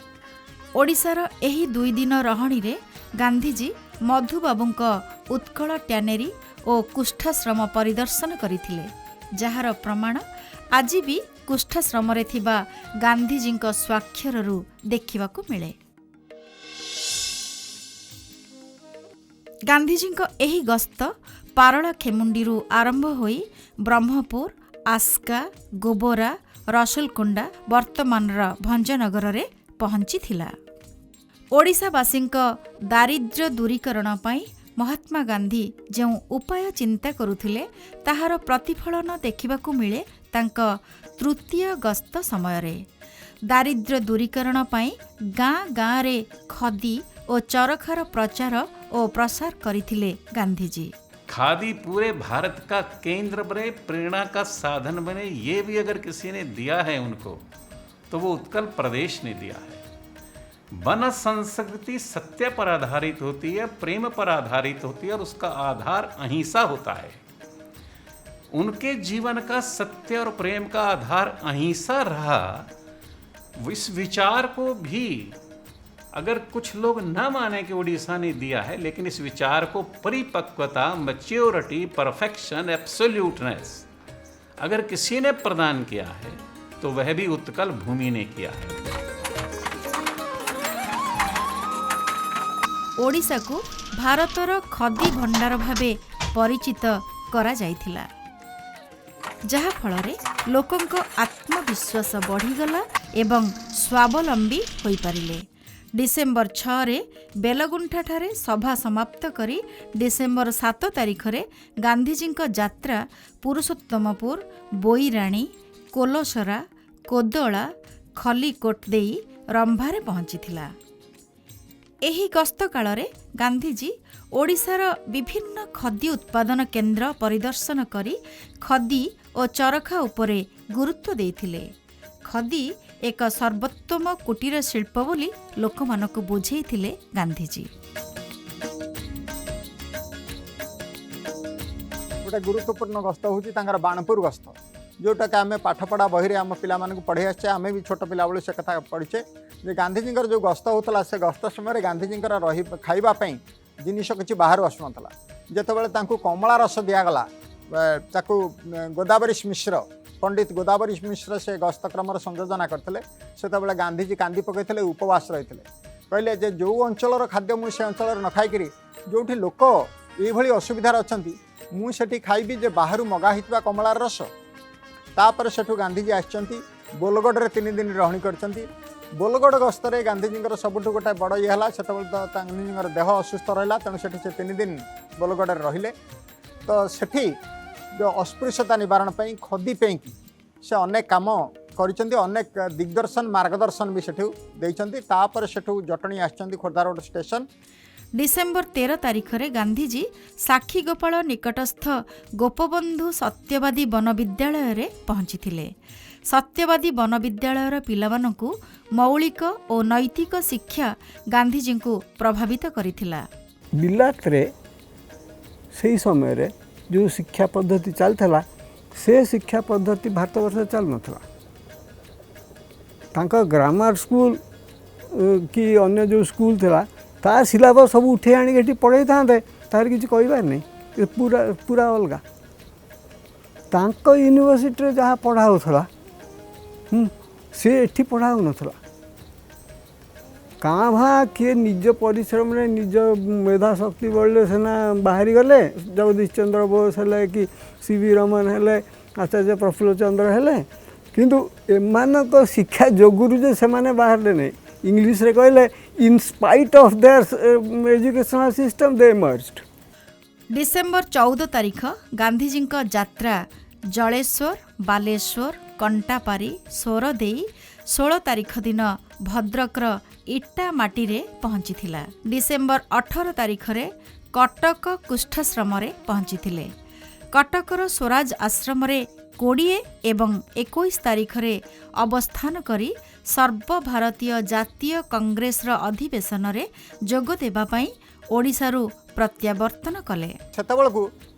ଓଡ଼ିଶାର ଏହି 2 ଦିନ ରହଣିରେ ଗାନ୍ଧିଜୀ ମଧୁବାବୁଙ୍କ ଉତ୍କଳ ଟ୍ୟାନେରୀ ଓ କୁଷ୍ଠାଶ୍ରମ ପରିଦର୍ଶନ କରିଥିଲେ, ଯାହାର ପ୍ରମାଣ ଆଜି ବି କୁଷ୍ଠାଶ୍ରମରେ ଥିବା ଗାନ୍ଧିଜୀଙ୍କ ସ୍ୱାକ୍ଷରରୁ ଦେଖିବାକୁ ମିଳେ। ଗାନ୍ଧିଜୀଙ୍କ ଏହି ଗସ୍ତ ପାରଳାଖେମୁଣ୍ଡିରୁ ଆରମ୍ଭ ହୋଇ ବ୍ରହ୍ମପୁର, ଆସ୍କା, ଗୋବରା, ରସୁଲକୁଣ୍ଡା, ବର୍ତ୍ତମାନର ଭଞ୍ଜନଗରରେ ପହଞ୍ଚିଥିଲା। ଓଡ଼ିଶାବାସୀଙ୍କ ଦାରିଦ୍ର୍ୟ ଦୂରୀକରଣ ପାଇଁ ମହାତ୍ମା ଗାନ୍ଧୀ ଯେଉଁ ଉପାୟ ଚିନ୍ତା କରୁଥିଲେ ତାହାର ପ୍ରତିଫଳନ ଦେଖିବାକୁ ମିଳେ ତାଙ୍କ ତୃତୀୟ ଗସ୍ତ ସମୟରେ। ଦାରିଦ୍ର୍ୟ ଦୂରୀକରଣ ପାଇଁ ଗାଁ ଗାଁରେ ଖଦି ଓ ଚରଖାର ପ୍ରଚାର ଓ ପ୍ରସାର କରିଥିଲେ ଗାନ୍ଧିଜୀ। खादी पूरे भारत का केंद्र बने, प्रेरणा का साधन बने, ये भी अगर किसी ने दिया है उनको तो वो उत्कल प्रदेश ने दिया है। वन संस्कृति सत्य पर आधारित होती है, प्रेम पर आधारित होती है और उसका आधार अहिंसा होता है। उनके जीवन का सत्य और प्रेम का आधार अहिंसा रहा। इस विचार को भी अगर कुछ लोग न माने कि उड़ीसा ने दिया है, लेकिन इस विचार को परिपक्वता, मैच्योरिटी, परफेक्शन, एब्सोल्यूटनेस अगर किसी ने प्रदान किया है तो वह भी उत्कल भूमि ने किया है। ଓଡ଼ିଶାକୁ ଭାରତର ଖଦି ଭଣ୍ଡାର ଭାବେ ପରିଚିତ କରାଯାଇଥିଲା, ଯାହାଫଳରେ ଲୋକଙ୍କ ଆତ୍ମବିଶ୍ୱାସ ବଢ଼ିଗଲା ଏବଂ ସ୍ୱାବଲମ୍ବୀ ହୋଇପାରିଲେ। ଡିସେମ୍ବର 6ରେ ବେଲଗୁଣ୍ଠାଠାରେ ସଭା ସମାପ୍ତ କରି ଡିସେମ୍ବର 7 ତାରିଖରେ ଗାନ୍ଧିଜୀଙ୍କ ଯାତ୍ରା ପୁରୁଷୋତ୍ତମପୁର, ବୋଇରାଣୀ, କୋଲସରା, କୋଦଳା, ଖଲିକୋଟ ଦେଇ ରମ୍ଭାରେ ପହଞ୍ଚିଥିଲା। ଏହି ଗସ୍ତ କାଳରେ ଗାନ୍ଧିଜୀ ଓଡ଼ିଶାର ବିଭିନ୍ନ ଖଦି ଉତ୍ପାଦନ କେନ୍ଦ୍ର ପରିଦର୍ଶନ କରି ଖଦି ଓ ଚରଖା ଉପରେ ଗୁରୁତ୍ୱ ଦେଇଥିଲେ। ଖଦି ଏକ ସର୍ବୋତ୍ତମ କୁଟୀର ଶିଳ୍ପ ବୋଲି ଲୋକମାନଙ୍କୁ ବୁଝେଇଥିଲେ ଗାନ୍ଧିଜୀ। ଗୋଟେ ଗୁରୁତ୍ୱପୂର୍ଣ୍ଣ ଗସ୍ତ ହେଉଛି ତାଙ୍କର ବାଣପୁର ଗସ୍ତ, ଯେଉଁଟାକି ଆମେ ପାଠପଢ଼ା ବହିରେ ଆମ ପିଲାମାନଙ୍କୁ ପଢ଼େଇ ଆସିଛେ। ଆମେ ବି ଛୋଟ ପିଲାବେଳୁ ସେ କଥା ପଢ଼ିଛେ ଯେ ଗାନ୍ଧିଜୀଙ୍କର ଯେଉଁ ଗସ୍ତ ହେଉଥିଲା ସେ ଗସ୍ତ ସମୟରେ ଗାନ୍ଧିଜୀଙ୍କର ରହି ଖାଇବା ପାଇଁ ଜିନିଷ କିଛି ବାହାରୁ ଆସୁନଥିଲା। ଯେତେବେଳେ ତାଙ୍କୁ କମଳା ରସ ଦିଆଗଲା, ତାକୁ ଗୋଦାବରୀଶ ମିଶ୍ର, ପଣ୍ଡିତ ଗୋଦାବରୀଶ ମିଶ୍ର ସେ ଗସ୍ତ କ୍ରମର ସଂଯୋଜନା କରିଥିଲେ। ସେତେବେଳେ ଗାନ୍ଧିଜୀ କାନ୍ଦି ପକାଇଥିଲେ, ଉପବାସ ରହିଥିଲେ। କହିଲେ ଯେ ଯେଉଁ ଅଞ୍ଚଳର ଖାଦ୍ୟ ମୁଁ ସେ ଅଞ୍ଚଳରେ ନ ଖାଇକିରି ଯେଉଁଠି ଲୋକ ଏଇଭଳି ଅସୁବିଧାରେ ଅଛନ୍ତି ମୁଁ ସେଠି ଖାଇବି ଯେ ବାହାରୁ ମଗା ହେଇଥିବା କମଳାର ରସ। ତାପରେ ସେଠୁ ଗାନ୍ଧିଜୀ ଆସିଛନ୍ତି, ବୋଲଗଡ଼ରେ 3 ଦିନ ରହଣି କରିଛନ୍ତି। ବୋଲଗଡ଼ ଗସ୍ତରେ ଗାନ୍ଧିଜୀଙ୍କର ସବୁଠୁ ଗୋଟେ ବଡ଼ ଇଏ ହେଲା, ସେତେବେଳେ ତ ଗାନ୍ଧିଜୀଙ୍କର ଦେହ ଅସୁସ୍ଥ ରହିଲା, ତେଣୁ ସେଠି ସେ 3 ଦିନ ବୋଲଗଡ଼ରେ ରହିଲେ। ତ ସେଠି ଯେଉଁ ଅସ୍ପୃଶ୍ୟତା ନିବାରଣ ପାଇଁ ଖଦି ପାଇଁକି ସେ ଅନେକ କାମ କରିଛନ୍ତି, ଅନେକ ଦିଗ୍ଦର୍ଶନ ମାର୍ଗଦର୍ଶନ ବି ସେଠୁ ଦେଇଛନ୍ତି। ତାପରେ ସେଠୁ ଜଟଣୀ ଆସିଛନ୍ତି, ଖୋର୍ଦ୍ଧା ରୋଡ଼ ଷ୍ଟେସନ। ଡିସେମ୍ବର 13 ତାରିଖରେ ଗାନ୍ଧିଜୀ ସାକ୍ଷୀଗୋପାଳ ନିକଟସ୍ଥ ଗୋପବନ୍ଧୁ ସତ୍ୟବାଦୀ ବନବିଦ୍ୟାଳୟରେ ପହଞ୍ଚିଥିଲେ। ସତ୍ୟବାଦୀ ବନବିଦ୍ୟାଳୟର ପିଲାମାନଙ୍କୁ ମୌଳିକ ଓ ନୈତିକ ଶିକ୍ଷା ଗାନ୍ଧିଜୀଙ୍କୁ ପ୍ରଭାବିତ କରିଥିଲା। ବିଲାତରେ ସେଇ ସମୟରେ ଯେଉଁ ଶିକ୍ଷା ପଦ୍ଧତି ଚାଲିଥିଲା, ସେ ଶିକ୍ଷା ପଦ୍ଧତି ଭାରତବର୍ଷରେ ଚାଲୁନଥିଲା। ତାଙ୍କ ଗ୍ରାମାର ସ୍କୁଲ କି ଅନ୍ୟ ଯେଉଁ ସ୍କୁଲ ଥିଲା, ତା ସିଲାବସ୍ ସବୁ ଉଠେଇ ଆଣିକି ଏଠି ପଢ଼େଇଥାନ୍ତେ, ତାର କିଛି କହିବାର ନାହିଁ। ଏ ପୁରା ପୁରା ଅଲଗା। ତାଙ୍କ ୟୁନିଭର୍ସିଟିରେ ଯାହା ପଢ଼ା ହେଉଥିଲା, ସେ ଏଠି ପଢ଼ା ହେଉନଥିଲା। କାଁ ଭାଁ କିଏ ନିଜ ପରିଶ୍ରମରେ, ନିଜ ମେଧା ଶକ୍ତି ବଳିରେ ସିନା ବାହାରିଗଲେ, ଜଗଦୀଶ ଚନ୍ଦ୍ର ବୋଷ ହେଲେ କି ସି ଭି ରମନ ହେଲେ, ଆଚାର୍ଯ୍ୟ ପ୍ରଫୁଲ୍ଲ ଚନ୍ଦ୍ର ହେଲେ। କିନ୍ତୁ ଏମାନଙ୍କ ଶିକ୍ଷା ଯୋଗୁରୁ ଯେ ସେମାନେ ବାହାରିଲେ ନାହିଁ। ଇଂଲିଶରେ କହିଲେ, in spite of their educational system, they emerged. December 14 ତାରିଖ ଗାନ୍ଧିଜୀଙ୍କ ଯାତ୍ରା ଜଳେଶ୍ୱର, ବାଲେଶ୍ୱର, କଣ୍ଟାପାରି, ସୋର ଦେଇ 16 ତାରିଖ ଦିନ ଭଦ୍ରକର ଇଟାମାଟିରେ ପହଞ୍ଚିଥିଲା। ଡିସେମ୍ବର 18 ତାରିଖରେ କଟକ କୁଷ୍ଠାଶ୍ରମରେ ପହଞ୍ଚିଥିଲେ। କଟକର ସ୍ୱରାଜ ଆଶ୍ରମରେ 20 ଏବଂ 21 ତାରିଖରେ ଅବସ୍ଥାନ କରି ସର୍ବଭାରତୀୟ ଜାତୀୟ କଂଗ୍ରେସର ଅଧିବେଶନରେ ଯୋଗ ଦେବା ପାଇଁ ଓଡ଼ିଶାରୁ ପ୍ରତ୍ୟାବର୍ତ୍ତନ କଲେ। ସେତେବେଳକୁ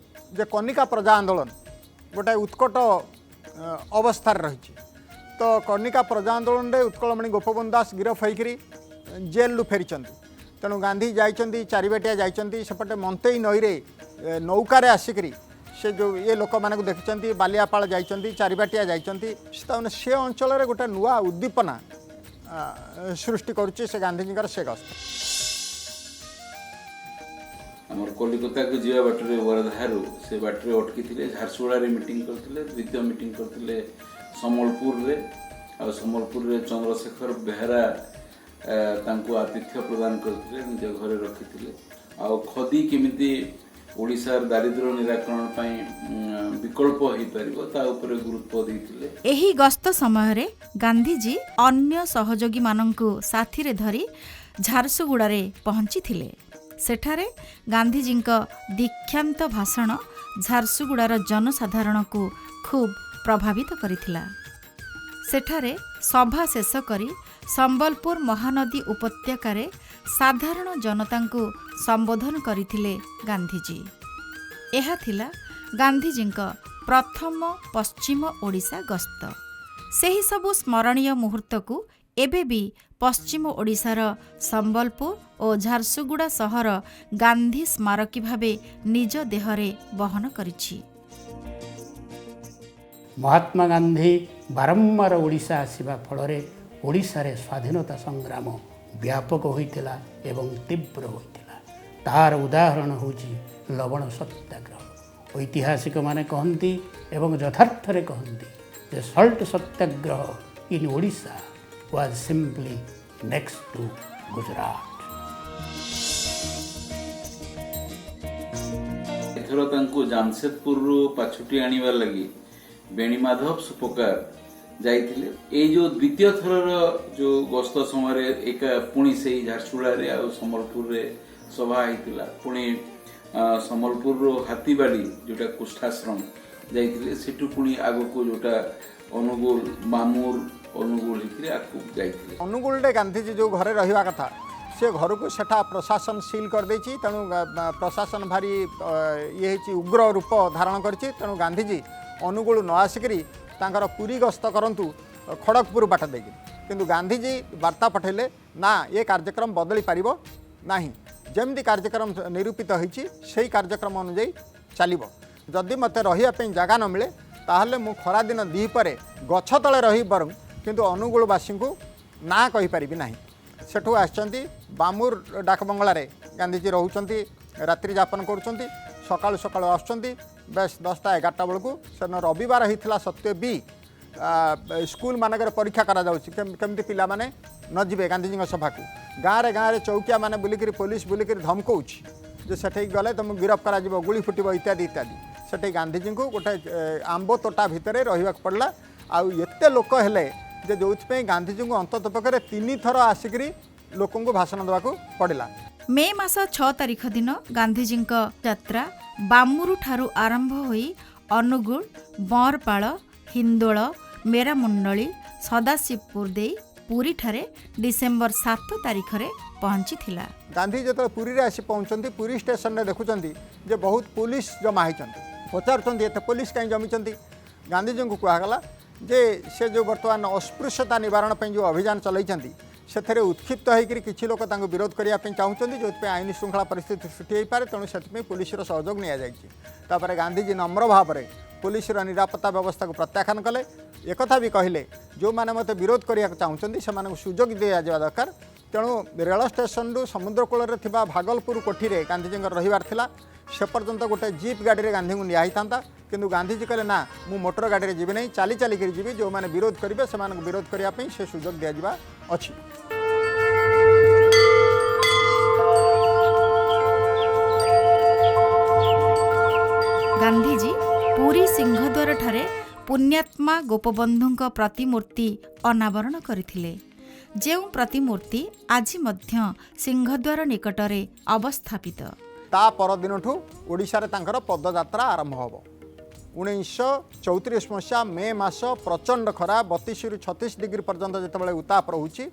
ଯେ କନିକା ପ୍ରଜା ଆନ୍ଦୋଳନ ଗୋଟାଏ ଉତ୍କଟ ଅବସ୍ଥାରେ ରହିଛି। ତ କନିକା ପ୍ରଜା ଆନ୍ଦୋଳନରେ ଉତ୍କଳମଣି ଗୋପବନ୍ଧୁ ଦାସ ଗିରଫ ହୋଇକରି ଜେଲରୁ ଫେରିଛନ୍ତି। ତେଣୁ ଗାନ୍ଧୀ ଯାଇଛନ୍ତି, ଚାରିବାଟିଆ ଯାଇଛନ୍ତି, ସେପଟେ ମନ୍ତେଇ ନଈରେ ନୌକାରେ ଆସିକରି ସେ ଯେଉଁ ଇଏ ଲୋକମାନଙ୍କୁ ଦେଖିଛନ୍ତି, ବାଲିଆପାଳ ଯାଇଛନ୍ତି, ଚାରିବାଟିଆ ଯାଇଛନ୍ତି। ତାମାନେ ସେ ଅଞ୍ଚଳରେ ଗୋଟେ ନୂଆ ଉଦ୍ଦୀପନା ସୃଷ୍ଟି କରୁଛି ସେ ଗାନ୍ଧିଜୀଙ୍କର ସେ ଗସ୍ତ। ଆମର କଲିକତାକୁ ଯିବା ବାଟରେ ୱାର୍ଦ୍ଧାରୁ ସେ ବାଟରେ ଅଟକିଥିଲେ, ଝାରସୁଗୁଡ଼ାରେ ମିଟିଂ କରିଥିଲେ। ଦ୍ୱିତୀୟ ମିଟିଂ କରିଥିଲେ ସମ୍ବଲପୁରରେ, ଆଉ ସମ୍ବଲପୁରରେ ଚନ୍ଦ୍ରଶେଖର ବେହେରା ତାଙ୍କୁ ଆତିଥ୍ୟ ପ୍ରଦାନ କରିଥିଲେ, ନିଜ ଘରେ ରଖିଥିଲେ। ଆଉ ଖଦି କେମିତି ଓଡ଼ିଶାର ଦାରିଦ୍ର୍ୟ ନିରାକରଣ ପାଇଁ ବିକଳ୍ପ ହେଇପାରିବ, ତା ଉପରେ ଗୁରୁତ୍ୱ ଦେଇଥିଲେ। ଏହି ଗସ୍ତ ସମୟରେ ଗାନ୍ଧିଜୀ ଅନ୍ୟ ସହଯୋଗୀମାନଙ୍କୁ ସାଥିରେ ଧରି ଝାରସୁଗୁଡ଼ାରେ ପହଞ୍ଚିଥିଲେ। ସେଠାରେ ଗାନ୍ଧିଜୀଙ୍କ ଦୀକ୍ଷାନ୍ତ ଭାଷଣ ଝାରସୁଗୁଡ଼ାର ଜନସାଧାରଣଙ୍କୁ ଖୁବ୍ ପ୍ରଭାବିତ କରିଥିଲା। ସେଠାରେ ସଭା ଶେଷ କରି ସମ୍ବଲପୁର ମହାନଦୀ ଉପତ୍ୟକାରେ ସାଧାରଣ ଜନତାଙ୍କୁ ସମ୍ବୋଧନ କରିଥିଲେ ଗାନ୍ଧିଜୀ। ଏହା ଥିଲା ଗାନ୍ଧିଜୀଙ୍କ ପ୍ରଥମ ପଶ୍ଚିମ ଓଡ଼ିଶା ଗସ୍ତ। ସେହିସବୁ ସ୍ମରଣୀୟ ମୁହୂର୍ତ୍ତକୁ ଏବେ ବି ପଶ୍ଚିମ ଓଡ଼ିଶାର ସମ୍ବଲପୁର ଓ ଝାରସୁଗୁଡ଼ା ସହର ଗାନ୍ଧୀ ସ୍ମାରକୀ ଭାବେ ନିଜ ଦେହରେ ବହନ କରିଛି। ମହାତ୍ମା ଗାନ୍ଧୀ ବାରମ୍ବାର ଓଡ଼ିଶା ଆସିବା ଫଳରେ ଓଡ଼ିଶାରେ ସ୍ୱାଧୀନତା ସଂଗ୍ରାମ ବ୍ୟାପକ ହୋଇଥିଲା ଏବଂ ତୀବ୍ର ହୋଇଥିଲା। ତାର ଉଦାହରଣ ହେଉଛି ଲବଣ ସତ୍ୟାଗ୍ରହ। ଐତିହାସିକମାନେ କହନ୍ତି ଏବଂ ଯଥାର୍ଥରେ କହନ୍ତି ଯେ salt satyagraha in Odisha was simply next to Gujarat. ଏଥର ତାଙ୍କୁ ଜାମସେଦପୁରରୁ ପାଛୋଟି ଆଣିବା ଲାଗି ବେଣୀମାଧବ ସୁପକାର ଯାଇଥିଲେ। ଏଇ ଯୋଉ ଦ୍ୱିତୀୟ ଥରର ଯୋଉ ଗସ୍ତ ସମୟରେ ଏକା ପୁଣି ସେଇ ଝାରସୁଗୁଡ଼ାରେ ଆଉ ସମ୍ବଲପୁରରେ ସଭା ହେଇଥିଲା। ପୁଣି ସମ୍ବଲପୁରରୁ ହାତୀବାଡ଼ି ଯୋଉଟା କୁଷ୍ଠାଶ୍ରମ ଯାଇଥିଲେ, ସେଠୁ ପୁଣି ଆଗକୁ ଯୋଉଟା ଅନୁଗୁଳ, ମାମୁର, ଅନୁଗୁଳ ହେଇକିରି ଆଗକୁ ଯାଇଥିଲେ। ଅନୁଗୁଳରେ ଗାନ୍ଧିଜୀ ଯେଉଁ ଘରେ ରହିବା କଥା, ସେ ଘରକୁ ସେଠା ପ୍ରଶାସନ ସିଲ୍ କରିଦେଇଛି। ତେଣୁ ପ୍ରଶାସନ ଭାରି ଇଏ ହେଇଛି, ଉଗ୍ର ରୂପ ଧାରଣ କରିଛି। ତେଣୁ ଗାନ୍ଧିଜୀ ଅନୁଗୁଳ ନ ଆସିକରି ତାଙ୍କର ପୁରୀ ଗସ୍ତ କରନ୍ତୁ ଖଡ଼ଗପୁର ବାଟ ଦେଇକି। କିନ୍ତୁ ଗାନ୍ଧିଜୀ ବାର୍ତ୍ତା ପଠାଇଲେ, ନା, ଏ କାର୍ଯ୍ୟକ୍ରମ ବଦଳି ପାରିବ ନାହିଁ। ଯେମିତି କାର୍ଯ୍ୟକ୍ରମ ନିରୂପିତ ହୋଇଛି, ସେଇ କାର୍ଯ୍ୟକ୍ରମ ଅନୁଯାୟୀ ଚାଲିବ। ଯଦି ମୋତେ ରହିବା ପାଇଁ ଜାଗା ନ ମିଳେ, ତାହେଲେ ମୁଁ ଖରାଦିନ ଦ୍ୱିପହରେ ଗଛ ତଳେ ରହି ବରଂ କିନ୍ତୁ ଅନୁଗୁଳବାସୀଙ୍କୁ ନା କହିପାରିବି ନାହିଁ। ସେଠୁ ଆସିଛନ୍ତି, ବାମୁର ଡାକବଙ୍ଗଳାରେ ଗାନ୍ଧିଜୀ ରହୁଛନ୍ତି, ରାତ୍ରି ଯାପନ କରୁଛନ୍ତି। ସକାଳୁ ସକାଳୁ ଆସୁଛନ୍ତି, ବେଶ 10ଟା 11ଟା ବେଳକୁ। ସେଦିନ ରବିବାର ହେଇଥିଲା ସତ୍ତ୍ୱେ ବି ସ୍କୁଲ ମାନଙ୍କରେ ପରୀକ୍ଷା କରାଯାଉଛି, କେମିତି ପିଲାମାନେ ନ ଯିବେ ଗାନ୍ଧିଜୀଙ୍କ ସଭାକୁ। ଗାଁରେ ଗାଁରେ ଚୌକିଆ ମାନେ ବୁଲିକିରି, ପୋଲିସ ବୁଲିକିରି ଧମକଉଛି ଯେ ସେଠିକି ଗଲେ ତୁମକୁ ଗିରଫ କରାଯିବ, ଗୁଳି ଫୁଟିବ, ଇତ୍ୟାଦି ଇତ୍ୟାଦି। ସେଠି ଗାନ୍ଧିଜୀଙ୍କୁ ଗୋଟେ ଆମ୍ବ ତୋଟା ଭିତରେ ରହିବାକୁ ପଡ଼ିଲା। ଆଉ ଏତେ ଲୋକ ହେଲେ ଯେ ଯେଉଁଥିପାଇଁ ଗାନ୍ଧିଜୀଙ୍କୁ ଅନ୍ତତଃ ପକ୍ଷରେ 3 ଥର ଆସିକରି ଲୋକଙ୍କୁ ଭାଷଣ ଦେବାକୁ ପଡ଼ିଲା। ମେ ମାସ 6 ତାରିଖ ଦିନ ଗାନ୍ଧିଜୀଙ୍କ ଯାତ୍ରା ବାମୁରୁଠାରୁ ଆରମ୍ଭ ହୋଇ ଅନୁଗୁଳ, ବଅଁରପାଳ, ହିନ୍ଦୋଳ, ମେରାମୁଣ୍ଡଳି, ସଦାଶିବପୁର ଦେଇ ପୁରୀଠାରେ ଡିସେମ୍ବର 7 ତାରିଖରେ ପହଞ୍ଚିଥିଲା। ଗାନ୍ଧୀ ଯେତେବେଳେ ପୁରୀରେ ଆସି ପହଞ୍ଚନ୍ତି, ପୁରୀ ଷ୍ଟେସନରେ ଦେଖୁଛନ୍ତି ଯେ ବହୁତ ପୋଲିସ ଜମା ହେଇଛନ୍ତି। ପଚାରୁଛନ୍ତି, ଏତେ ପୋଲିସ କାହିଁ ଜମିଛନ୍ତି? ଗାନ୍ଧିଜୀଙ୍କୁ କୁହାଗଲା ଯେ ସେ ଯେଉଁ ବର୍ତ୍ତମାନ ଅସ୍ପୃଶ୍ୟତା ନିବାରଣ ପାଇଁ ଯେଉଁ ଅଭିଯାନ ଚଲାଇଛନ୍ତି, ସେଥିରେ ଉତ୍କ୍ଷିପ୍ତ ହୋଇକରି କିଛି ଲୋକ ତାଙ୍କୁ ବିରୋଧ କରିବା ପାଇଁ ଚାହୁଁଛନ୍ତି, ଯେଉଁଥିପାଇଁ ଆଇନ ଶୃଙ୍ଖଳା ପରିସ୍ଥିତି ସୃଷ୍ଟି ହୋଇପାରେ। ତେଣୁ ସେଥିପାଇଁ ପୋଲିସର ସହଯୋଗ ନିଆଯାଇଛି। ତାପରେ ଗାନ୍ଧିଜୀ ନମ୍ର ଭାବରେ ପୋଲିସର ନିରାପତ୍ତା ବ୍ୟବସ୍ଥାକୁ ପ୍ରତ୍ୟାଖ୍ୟାନ କଲେ। ଏକଥା ବି କହିଲେ, ଯେଉଁମାନେ ମୋତେ ବିରୋଧ କରିବାକୁ ଚାହୁଁଛନ୍ତି, ସେମାନଙ୍କୁ ସୁଯୋଗ ଦିଆଯିବା ଦରକାର। ତେଣୁ ରେଳ ଷ୍ଟେସନରୁ ସମୁଦ୍ର କୂଳରେ ଥିବା ଭାଗଲପୁର କୋଠିରେ ଗାନ୍ଧିଜୀଙ୍କର ରହିବାର ଥିଲା। ସେ ପର୍ଯ୍ୟନ୍ତ ଗୋଟେ ଜିପ୍ ଗାଡ଼ିରେ ଗାନ୍ଧୀଙ୍କୁ ନିଆ ହେଇଥାନ୍ତା, କିନ୍ତୁ ଗାନ୍ଧିଜୀ କହିଲେ, ନା, ମୁଁ ମୋଟର ଗାଡ଼ିରେ ଯିବି ନାହିଁ, ଚାଲି ଚାଲିକରି ଯିବି। ଯେଉଁମାନେ ବିରୋଧ କରିବେ, ସେମାନଙ୍କୁ ବିରୋଧ କରିବା ପାଇଁ ସେ ସୁଯୋଗ ଦିଆଯିବା ଅଛି। ଗାନ୍ଧିଜୀ ପୁରୀ ସିଂହଦ୍ୱାରଠାରେ ପୁଣ୍ୟାତ୍ମା ଗୋପବନ୍ଧୁଙ୍କ ପ୍ରତିମୂର୍ତ୍ତି ଅନାବରଣ କରିଥିଲେ, ଯେଉଁ ପ୍ରତିମୂର୍ତ୍ତି ଆଜି ମଧ୍ୟ ସିଂହଦ୍ୱାର ନିକଟରେ ଅବସ୍ଥାପିତ। ତା ପରଦିନଠୁ ଓଡ଼ିଶାରେ ତାଙ୍କର ପଦଯାତ୍ରା ଆରମ୍ଭ ହେବ। 1934 ମସିହା ମେ ମାସ, ପ୍ରଚଣ୍ଡ ଖରା, 32ରୁ 36 ଡିଗ୍ରୀ ପର୍ଯ୍ୟନ୍ତ ଯେତେବେଳେ ଉତ୍ତାପ ରହୁଛି,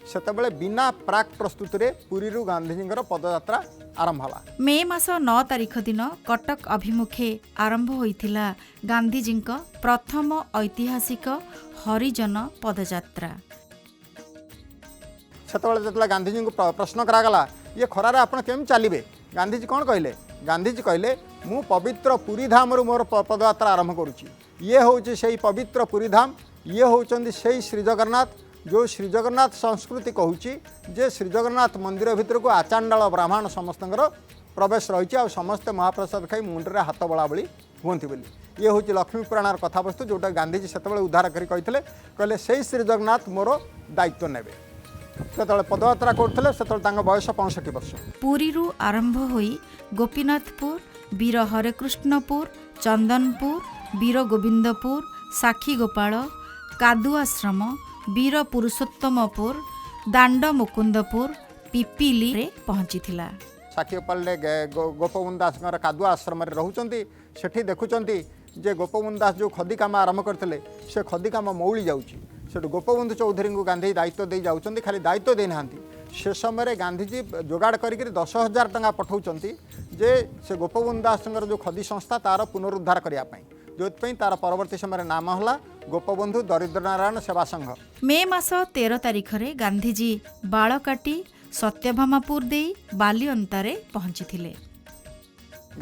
ସେତେବେଳେ ବିନା ପ୍ରାକ୍ ପ୍ରସ୍ତୁତିରେ ପୁରୀରୁ ଗାନ୍ଧିଜୀଙ୍କର ପଦଯାତ୍ରା ଆରମ୍ଭ ହେଲା। ମେ ମାସ 9 ତାରିଖ ଦିନ କଟକ ଅଭିମୁଖେ ଆରମ୍ଭ ହୋଇଥିଲା ଗାନ୍ଧିଜୀଙ୍କ ପ୍ରଥମ ଐତିହାସିକ ହରିଜନ ପଦଯାତ୍ରା। ସେତେବେଳେ ଯେତେବେଳେ ଗାନ୍ଧିଜୀଙ୍କୁ ପ୍ରଶ୍ନ କରାଗଲା, ଇଏ ଖରାରେ ଆପଣ କେମିତି ଚାଲିବେ? ଗାନ୍ଧିଜୀ କ'ଣ କହିଲେ? ଗାନ୍ଧିଜୀ କହିଲେ, ମୁଁ ପବିତ୍ର ପୁରୀ ଧାମରୁ ମୋର ପଦଯାତ୍ରା ଆରମ୍ଭ କରୁଛି। ଇଏ ହେଉଛି ସେଇ ପବିତ୍ର ପୁରୀ ଧାମ। ଇଏ ହେଉଛନ୍ତି ସେଇ ଶ୍ରୀଜଗନ୍ନାଥ, ଯେଉଁ ଶ୍ରୀଜଗନ୍ନାଥ ସଂସ୍କୃତି କହୁଛି ଯେ ଶ୍ରୀଜଗନ୍ନାଥ ମନ୍ଦିର ଭିତରକୁ ଆଚାଣ୍ଡାଳ ବ୍ରାହ୍ମଣ ସମସ୍ତଙ୍କର ପ୍ରବେଶ ରହିଛି, ଆଉ ସମସ୍ତେ ମହାପ୍ରସାଦ ଖାଇ ମୁଣ୍ଡରେ ହାତ ବଳାବଳି ହୁଅନ୍ତି ବୋଲି। ଇଏ ହେଉଛି ଲକ୍ଷ୍ମୀ ପୁରାଣର କଥାବସ୍ତୁ, ଯେଉଁଟା ଗାନ୍ଧିଜୀ ସେତେବେଳେ ଉଦ୍ଧାର କରି କହିଥିଲେ। କହିଲେ, ସେଇ ଶ୍ରୀଜଗନ୍ନାଥ ମୋର ଦାୟିତ୍ୱ ନେବେ। ସେତେବେଳେ ପଦଯାତ୍ରା କରୁଥିଲେ, ସେତେବେଳେ ତାଙ୍କ ବୟସ 65 ବର୍ଷ। ପୁରୀରୁ ଆରମ୍ଭ ହୋଇ ଗୋପୀନାଥପୁର, ବୀର ହରେକୃଷ୍ଣପୁର, ଚନ୍ଦନପୁର, ବୀର ଗୋବିନ୍ଦପୁର, ସାକ୍ଷୀଗୋପାଳ, କାଦୁଆଶ୍ରମ, ବୀର ପୁରୁଷୋତ୍ତମପୁର, ଦାଣ୍ଡ ମୁକୁନ୍ଦପୁର, ପିପିଲିରେ ପହଞ୍ଚିଥିଲା। ସାକ୍ଷୀଗୋପାଳରେ ଗୋପବନ୍ଧୁ ଦାସଙ୍କର କାଦୁଆ ଆଶ୍ରମରେ ରହୁଛନ୍ତି। ସେଠି ଦେଖୁଛନ୍ତି ଯେ ଗୋପବନ୍ଧୁ ଦାସ ଯେଉଁ ଖଦି କାମ ଆରମ୍ଭ କରିଥିଲେ, ସେ ଖଦି କାମ ମଉଳି ଯାଉଛି। ସେଠୁ ଗୋପବନ୍ଧୁ ଚୌଧୁରୀଙ୍କୁ ଗାନ୍ଧୀ ଦାୟିତ୍ୱ ଦେଇ ଯାଉଛନ୍ତି। ଖାଲି ଦାୟିତ୍ୱ ଦେଇନାହାନ୍ତି, ସେ ସମୟରେ ଗାନ୍ଧିଜୀ ଯୋଗାଡ଼ କରିକିରି 10,000 ଟଙ୍କା ପଠାଉଛନ୍ତି ଯେ ସେ ଗୋପବନ୍ଧୁ ଦାସଙ୍କର ଯେଉଁ ଖଦି ସଂସ୍ଥା, ତା'ର ପୁନରୁଦ୍ଧାର କରିବା ପାଇଁ, ଯେଉଁଥିପାଇଁ ତା'ର ପରବର୍ତ୍ତୀ ସମୟରେ ନାମ ହେଲା ଗୋପବନ୍ଧୁ ଦରିଦ୍ର ନାରାୟଣ ସେବା ସଂଘ। ମେ ମାସ 13 ତାରିଖରେ ଗାନ୍ଧିଜୀ ବାଳକାଟି, ସତ୍ୟଭାମାପୁର ଦେଇ ବାଲିଅନ୍ତାରେ ପହଞ୍ଚିଥିଲେ।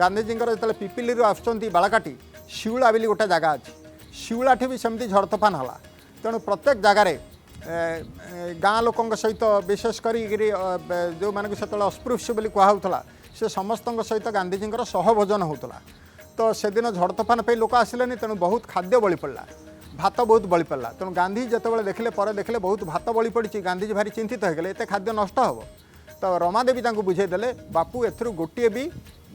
ଗାନ୍ଧିଜୀଙ୍କର ଯେତେବେଳେ ପିପିଲିରୁ ଆସୁଛନ୍ତି ବାଳକାଟି, ଶିଉଳା ବୋଲି ଗୋଟେ ଜାଗା ଅଛି, ଶିଉଳାଠି ବି ସେମିତି ଝଡ଼ ତୋଫାନ ହେଲା। ତେଣୁ ପ୍ରତ୍ୟେକ ଜାଗାରେ ଗାଁ ଲୋକଙ୍କ ସହିତ, ବିଶେଷ କରିକିରି ଯେଉଁମାନଙ୍କୁ ସେତେବେଳେ ଅସ୍ପୃଶ୍ୟ ବୋଲି କୁହାହେଉଥିଲା, ସେ ସମସ୍ତଙ୍କ ସହିତ ଗାନ୍ଧିଜୀଙ୍କର ସହଭୋଜନ ହେଉଥିଲା। ତ ସେଦିନ ଝଡ଼ ତୋଫାନ ପାଇଁ ଲୋକ ଆସିଲେନି, ତେଣୁ ବହୁତ ଖାଦ୍ୟ ବଳି ପଡ଼ିଲା, ଭାତ ବହୁତ ବଳି ପଡ଼ିଲା। ତେଣୁ ଗାନ୍ଧୀ ଯେତେବେଳେ ଦେଖିଲେ, ପରେ ଦେଖିଲେ ବହୁତ ଭାତ ବଳି ପଡ଼ିଛି, ଗାନ୍ଧିଜୀ ଭାରି ଚିନ୍ତିତ ହୋଇଗଲେ, ଏତେ ଖାଦ୍ୟ ନଷ୍ଟ ହେବ। ତ ରମାଦେବୀ ତାଙ୍କୁ ବୁଝେଇଦେଲେ, ବାପୁ, ଏଥିରୁ ଗୋଟିଏ ବି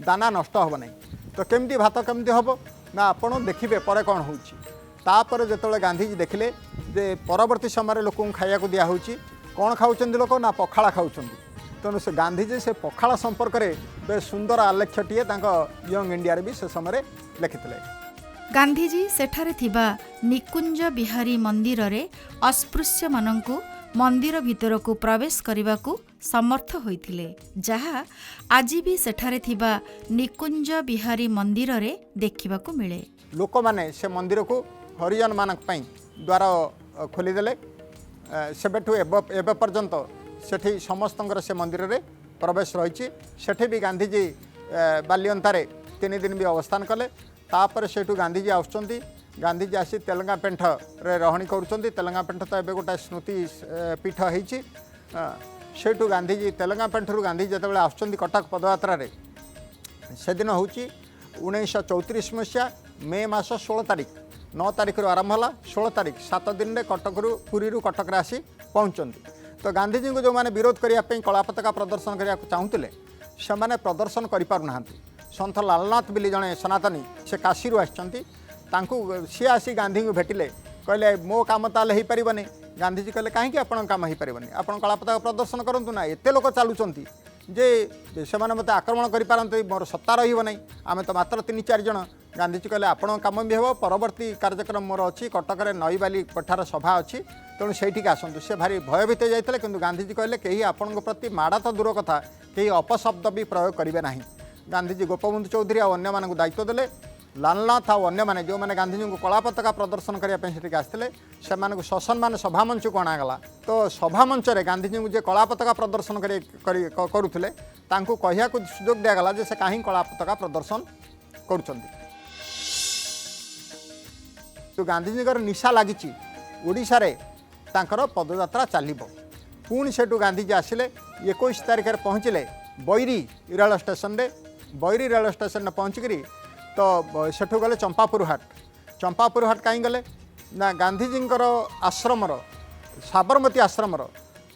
ଦାନା ନଷ୍ଟ ହେବ ନାହିଁ। ତ କେମିତି ଭାତ କେମିତି ହେବ? ନା, ଆପଣ ଦେଖିବେ ପରେ କ'ଣ ହେଉଛି। ତାପରେ ଯେତେବେଳେ ଗାନ୍ଧିଜୀ ଦେଖିଲେ ଯେ ପରବର୍ତ୍ତୀ ସମୟରେ ଲୋକଙ୍କୁ ଖାଇବାକୁ ଦିଆହେଉଛି, କ'ଣ ଖାଉଛନ୍ତି ଲୋକ? ନା, ପଖାଳ ଖାଉଛନ୍ତି। ତେଣୁ ସେ ଗାନ୍ଧିଜୀ ସେ ପଖାଳ ସମ୍ପର୍କରେ ବେଶ ସୁନ୍ଦର ଆଲେଖ୍ୟଟିଏ ତାଙ୍କ ୟଙ୍ଗ ଇଣ୍ଡିଆରେ ବି ସେ ସମୟରେ ଲେଖିଥିଲେ। ଗାନ୍ଧିଜୀ ସେଠାରେ ଥିବା ନିକୁଞ୍ଜ ବିହାରୀ ମନ୍ଦିରରେ ଅସ୍ପୃଶ୍ୟମାନଙ୍କୁ ମନ୍ଦିର ଭିତରକୁ ପ୍ରବେଶ କରିବାକୁ ସମର୍ଥ ହୋଇଥିଲେ, ଯାହା ଆଜି ବି ସେଠାରେ ଥିବା ନିକୁଞ୍ଜ ବିହାରୀ ମନ୍ଦିରରେ ଦେଖିବାକୁ ମିଳେ। ଲୋକମାନେ ସେ ମନ୍ଦିରକୁ ହରିଜନମାନଙ୍କ ପାଇଁ ଦ୍ୱାର ଖୋଲିଦେଲେ। ସେବେଠୁ ଏବେ ପର୍ଯ୍ୟନ୍ତ ସେଠି ସମସ୍ତଙ୍କର ସେ ମନ୍ଦିରରେ ପ୍ରବେଶ ରହିଛି। ସେଠି ବି ଗାନ୍ଧିଜୀ ବାଲିଅନ୍ତାରେ 3 ଦିନ ବି ଅବସ୍ଥାନ କଲେ। ତାପରେ ସେଇଠୁ ଗାନ୍ଧିଜୀ ଆସୁଛନ୍ତି। ଗାନ୍ଧିଜୀ ଆସି ତେଲେଙ୍ଗା ପେଣ୍ଠରେ ରହଣି କରୁଛନ୍ତି। ତେଲେଙ୍ଗା ପେଣ୍ଠ ତ ଏବେ ଗୋଟେ ସ୍ମୃତି ପୀଠ ହେଇଛି। ସେଇଠୁ ଗାନ୍ଧିଜୀ, ତେଲେଙ୍ଗା ପେଣ୍ଠରୁ ଗାନ୍ଧିଜୀ ଯେତେବେଳେ ଆସୁଛନ୍ତି କଟକ ପଦଯାତ୍ରାରେ, ସେଦିନ ହେଉଛି 1934 ମସିହା ମେ ମାସ 16 ତାରିଖ। 9 ତାରିଖରୁ ଆରମ୍ଭ ହେଲା, 16 ତାରିଖ, 7 ଦିନରେ କଟକରୁ, ପୁରୀରୁ କଟକରେ ଆସି ପହଞ୍ଚନ୍ତି। ତ ଗାନ୍ଧିଜୀଙ୍କୁ ଯେଉଁମାନେ ବିରୋଧ କରିବା ପାଇଁ କଳା ପତାକା ପ୍ରଦର୍ଶନ କରିବାକୁ ଚାହୁଁଥିଲେ, ସେମାନେ ପ୍ରଦର୍ଶନ କରିପାରୁନାହାନ୍ତି। ସନ୍ଥ ଲାଲନାଥ ବୋଲି ଜଣେ ସନାତନୀ, ସେ କାଶୀରୁ ଆସିଛନ୍ତି। ତାଙ୍କୁ ସିଏ ଆସି ଗାନ୍ଧୀଙ୍କୁ ଭେଟିଲେ। କହିଲେ, ମୋ କାମ ତାହେଲେ ହେଇପାରିବନି। ଗାନ୍ଧିଜୀ କହିଲେ, କାହିଁକି ଆପଣଙ୍କ କାମ ହେଇପାରିବନି? ଆପଣ କଳା ପତାକା ପ୍ରଦର୍ଶନ କରନ୍ତୁ ନା, ଏତେ ଲୋକ ଚାଲୁଛନ୍ତି। ଯେ ସେମାନେ ମୋତେ ଆକ୍ରମଣ କରିପାରନ୍ତି, ମୋର ସତ୍ତା ରହିବ ନାହିଁ, ଆମେ ତ ମାତ୍ର 3-4 ଜଣ। ଗାନ୍ଧିଜୀ କହିଲେ ଆପଣଙ୍କ କାମ ବି ହେବ, ପରବର୍ତ୍ତୀ କାର୍ଯ୍ୟକ୍ରମ ମୋର ଅଛି, କଟକରେ ନଈବାଲି ପଠାର ସଭା ଅଛି, ତେଣୁ ସେଇଠିକି ଆସନ୍ତୁ। ସେ ଭାରି ଭୟଭୀତ ଯାଇଥିଲେ, କିନ୍ତୁ ଗାନ୍ଧିଜୀ କହିଲେ କେହି ଆପଣଙ୍କ ପ୍ରତି ମାଡ଼ ତ ଦୂର କଥା, କେହି ଅପଶବ୍ଦ ବି ପ୍ରୟୋଗ କରିବେ ନାହିଁ। ଗାନ୍ଧିଜୀ ଗୋପବନ୍ଧୁ ଚୌଧୁରୀ ଆଉ ଅନ୍ୟମାନଙ୍କୁ ଦାୟିତ୍ୱ ଦେଲେ। ଲାଲନାଥ ଆଉ ଅନ୍ୟମାନେ ଯେଉଁମାନେ ଗାନ୍ଧିଜୀଙ୍କୁ କଳା ପତାକା ପ୍ରଦର୍ଶନ କରିବା ପାଇଁ ସେଠିକି ଆସିଥିଲେ, ସେମାନଙ୍କୁ ସସମ୍ମାନ ସଭାମଞ୍ଚକୁ ଅଣାଗଲା। ତ ସଭାମଞ୍ଚରେ ଗାନ୍ଧିଜୀଙ୍କୁ ଯିଏ କଳା ପତାକା ପ୍ରଦର୍ଶନ କରୁଥିଲେ ତାଙ୍କୁ କହିବାକୁ ସୁଯୋଗ ଦିଆଗଲା ଯେ ସେ କାହିଁକି କଳା ପତାକା ପ୍ରଦର୍ଶନ କରୁଛନ୍ତି। ତ ଗାନ୍ଧିଜୀଙ୍କର ନିଶା ଲାଗିଛି ଓଡ଼ିଶାରେ ତାଙ୍କର ପଦଯାତ୍ରା ଚାଲିବ। ପୁଣି ସେଠୁ ଗାନ୍ଧିଜୀ ଆସିଲେ, 21 ତାରିଖରେ ପହଞ୍ଚିଲେ ବୈରୀ ରେଳ ଷ୍ଟେସନରେ। ବୈରୀ ରେଳ ଷ୍ଟେସନରେ ପହଞ୍ଚିକିରି ତ ସେଠୁ ଗଲେ ଚମ୍ପାପୁର ହାଟ। ଚମ୍ପାପୁର ହାଟ କାହିଁ ଗଲେ ନା ଗାନ୍ଧିଜୀଙ୍କର ଆଶ୍ରମର ସାବରମତୀ ଆଶ୍ରମର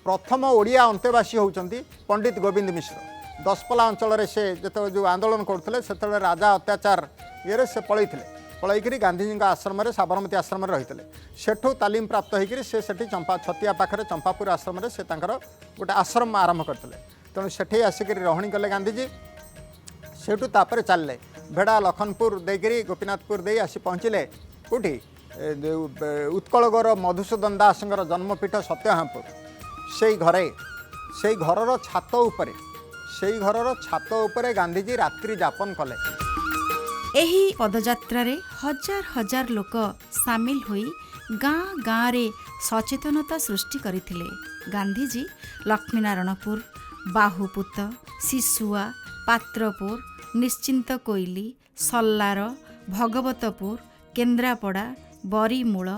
ପ୍ରଥମ ଓଡ଼ିଆ ଅନ୍ତେବାସୀ ହେଉଛନ୍ତି ପଣ୍ଡିତ ଗୋବିନ୍ଦ ମିଶ୍ର। ଦଶପଲା ଅଞ୍ଚଳରେ ସେ ଯେତେବେଳେ ଯେଉଁ ଆନ୍ଦୋଳନ କରୁଥିଲେ ସେତେବେଳେ ରାଜା ଅତ୍ୟାଚାର ଇଏରେ ସେ ପଳେଇଥିଲେ, ପଳେଇକିରି ଗାନ୍ଧିଜୀଙ୍କ ଆଶ୍ରମରେ ସାବରମତୀ ଆଶ୍ରମରେ ରହିଥିଲେ। ସେଠୁ ତାଲିମ ପ୍ରାପ୍ତ ହୋଇକରି ସେ ସେଠି ଛତିଆ ପାଖରେ ଚମ୍ପାପୁର ଆଶ୍ରମରେ ସେ ତାଙ୍କର ଗୋଟେ ଆଶ୍ରମ ଆରମ୍ଭ କରିଥିଲେ। ତେଣୁ ସେଠି ଆସିକରି ରହଣି କଲେ ଗାନ୍ଧିଜୀ। ସେଠୁ ତାପରେ ଚାଲିଲେ ଭେଡ଼ା ଲଖନପୁର ଦେଇକରି ଗୋପୀନାଥପୁର ଦେଇ ଆସି ପହଞ୍ଚିଲେ କେଉଁଠି, ଉତ୍କଳଗୌର ମଧୁସୂଦନ ଦାସଙ୍କର ଜନ୍ମପୀଠ ସତ୍ୟହାମପୁର। ସେଇ ଘରେ, ସେଇ ଘରର ଛାତ ଉପରେ, ସେଇ ଘରର ଛାତ ଉପରେ ଗାନ୍ଧିଜୀ ରାତ୍ରି ଯାପନ କଲେ। ଏହି ପଦଯାତ୍ରାରେ ହଜାର ହଜାର ଲୋକ ସାମିଲ ହୋଇ ଗାଁ ଗାଁରେ ସଚେତନତା ସୃଷ୍ଟି କରିଥିଲେ। ଗାନ୍ଧିଜୀ ଲକ୍ଷ୍ମୀନାରାୟଣପୁର, ବାହୁପୁତ, ଶିଶୁଆ, ପାତ୍ରପୁର, ନିଶ୍ଚିନ୍ତ କୋଇଲି, ସଲ୍ଲାର, ଭଗବତପୁର, କେନ୍ଦ୍ରାପଡ଼ା, ବରିମୂଳ,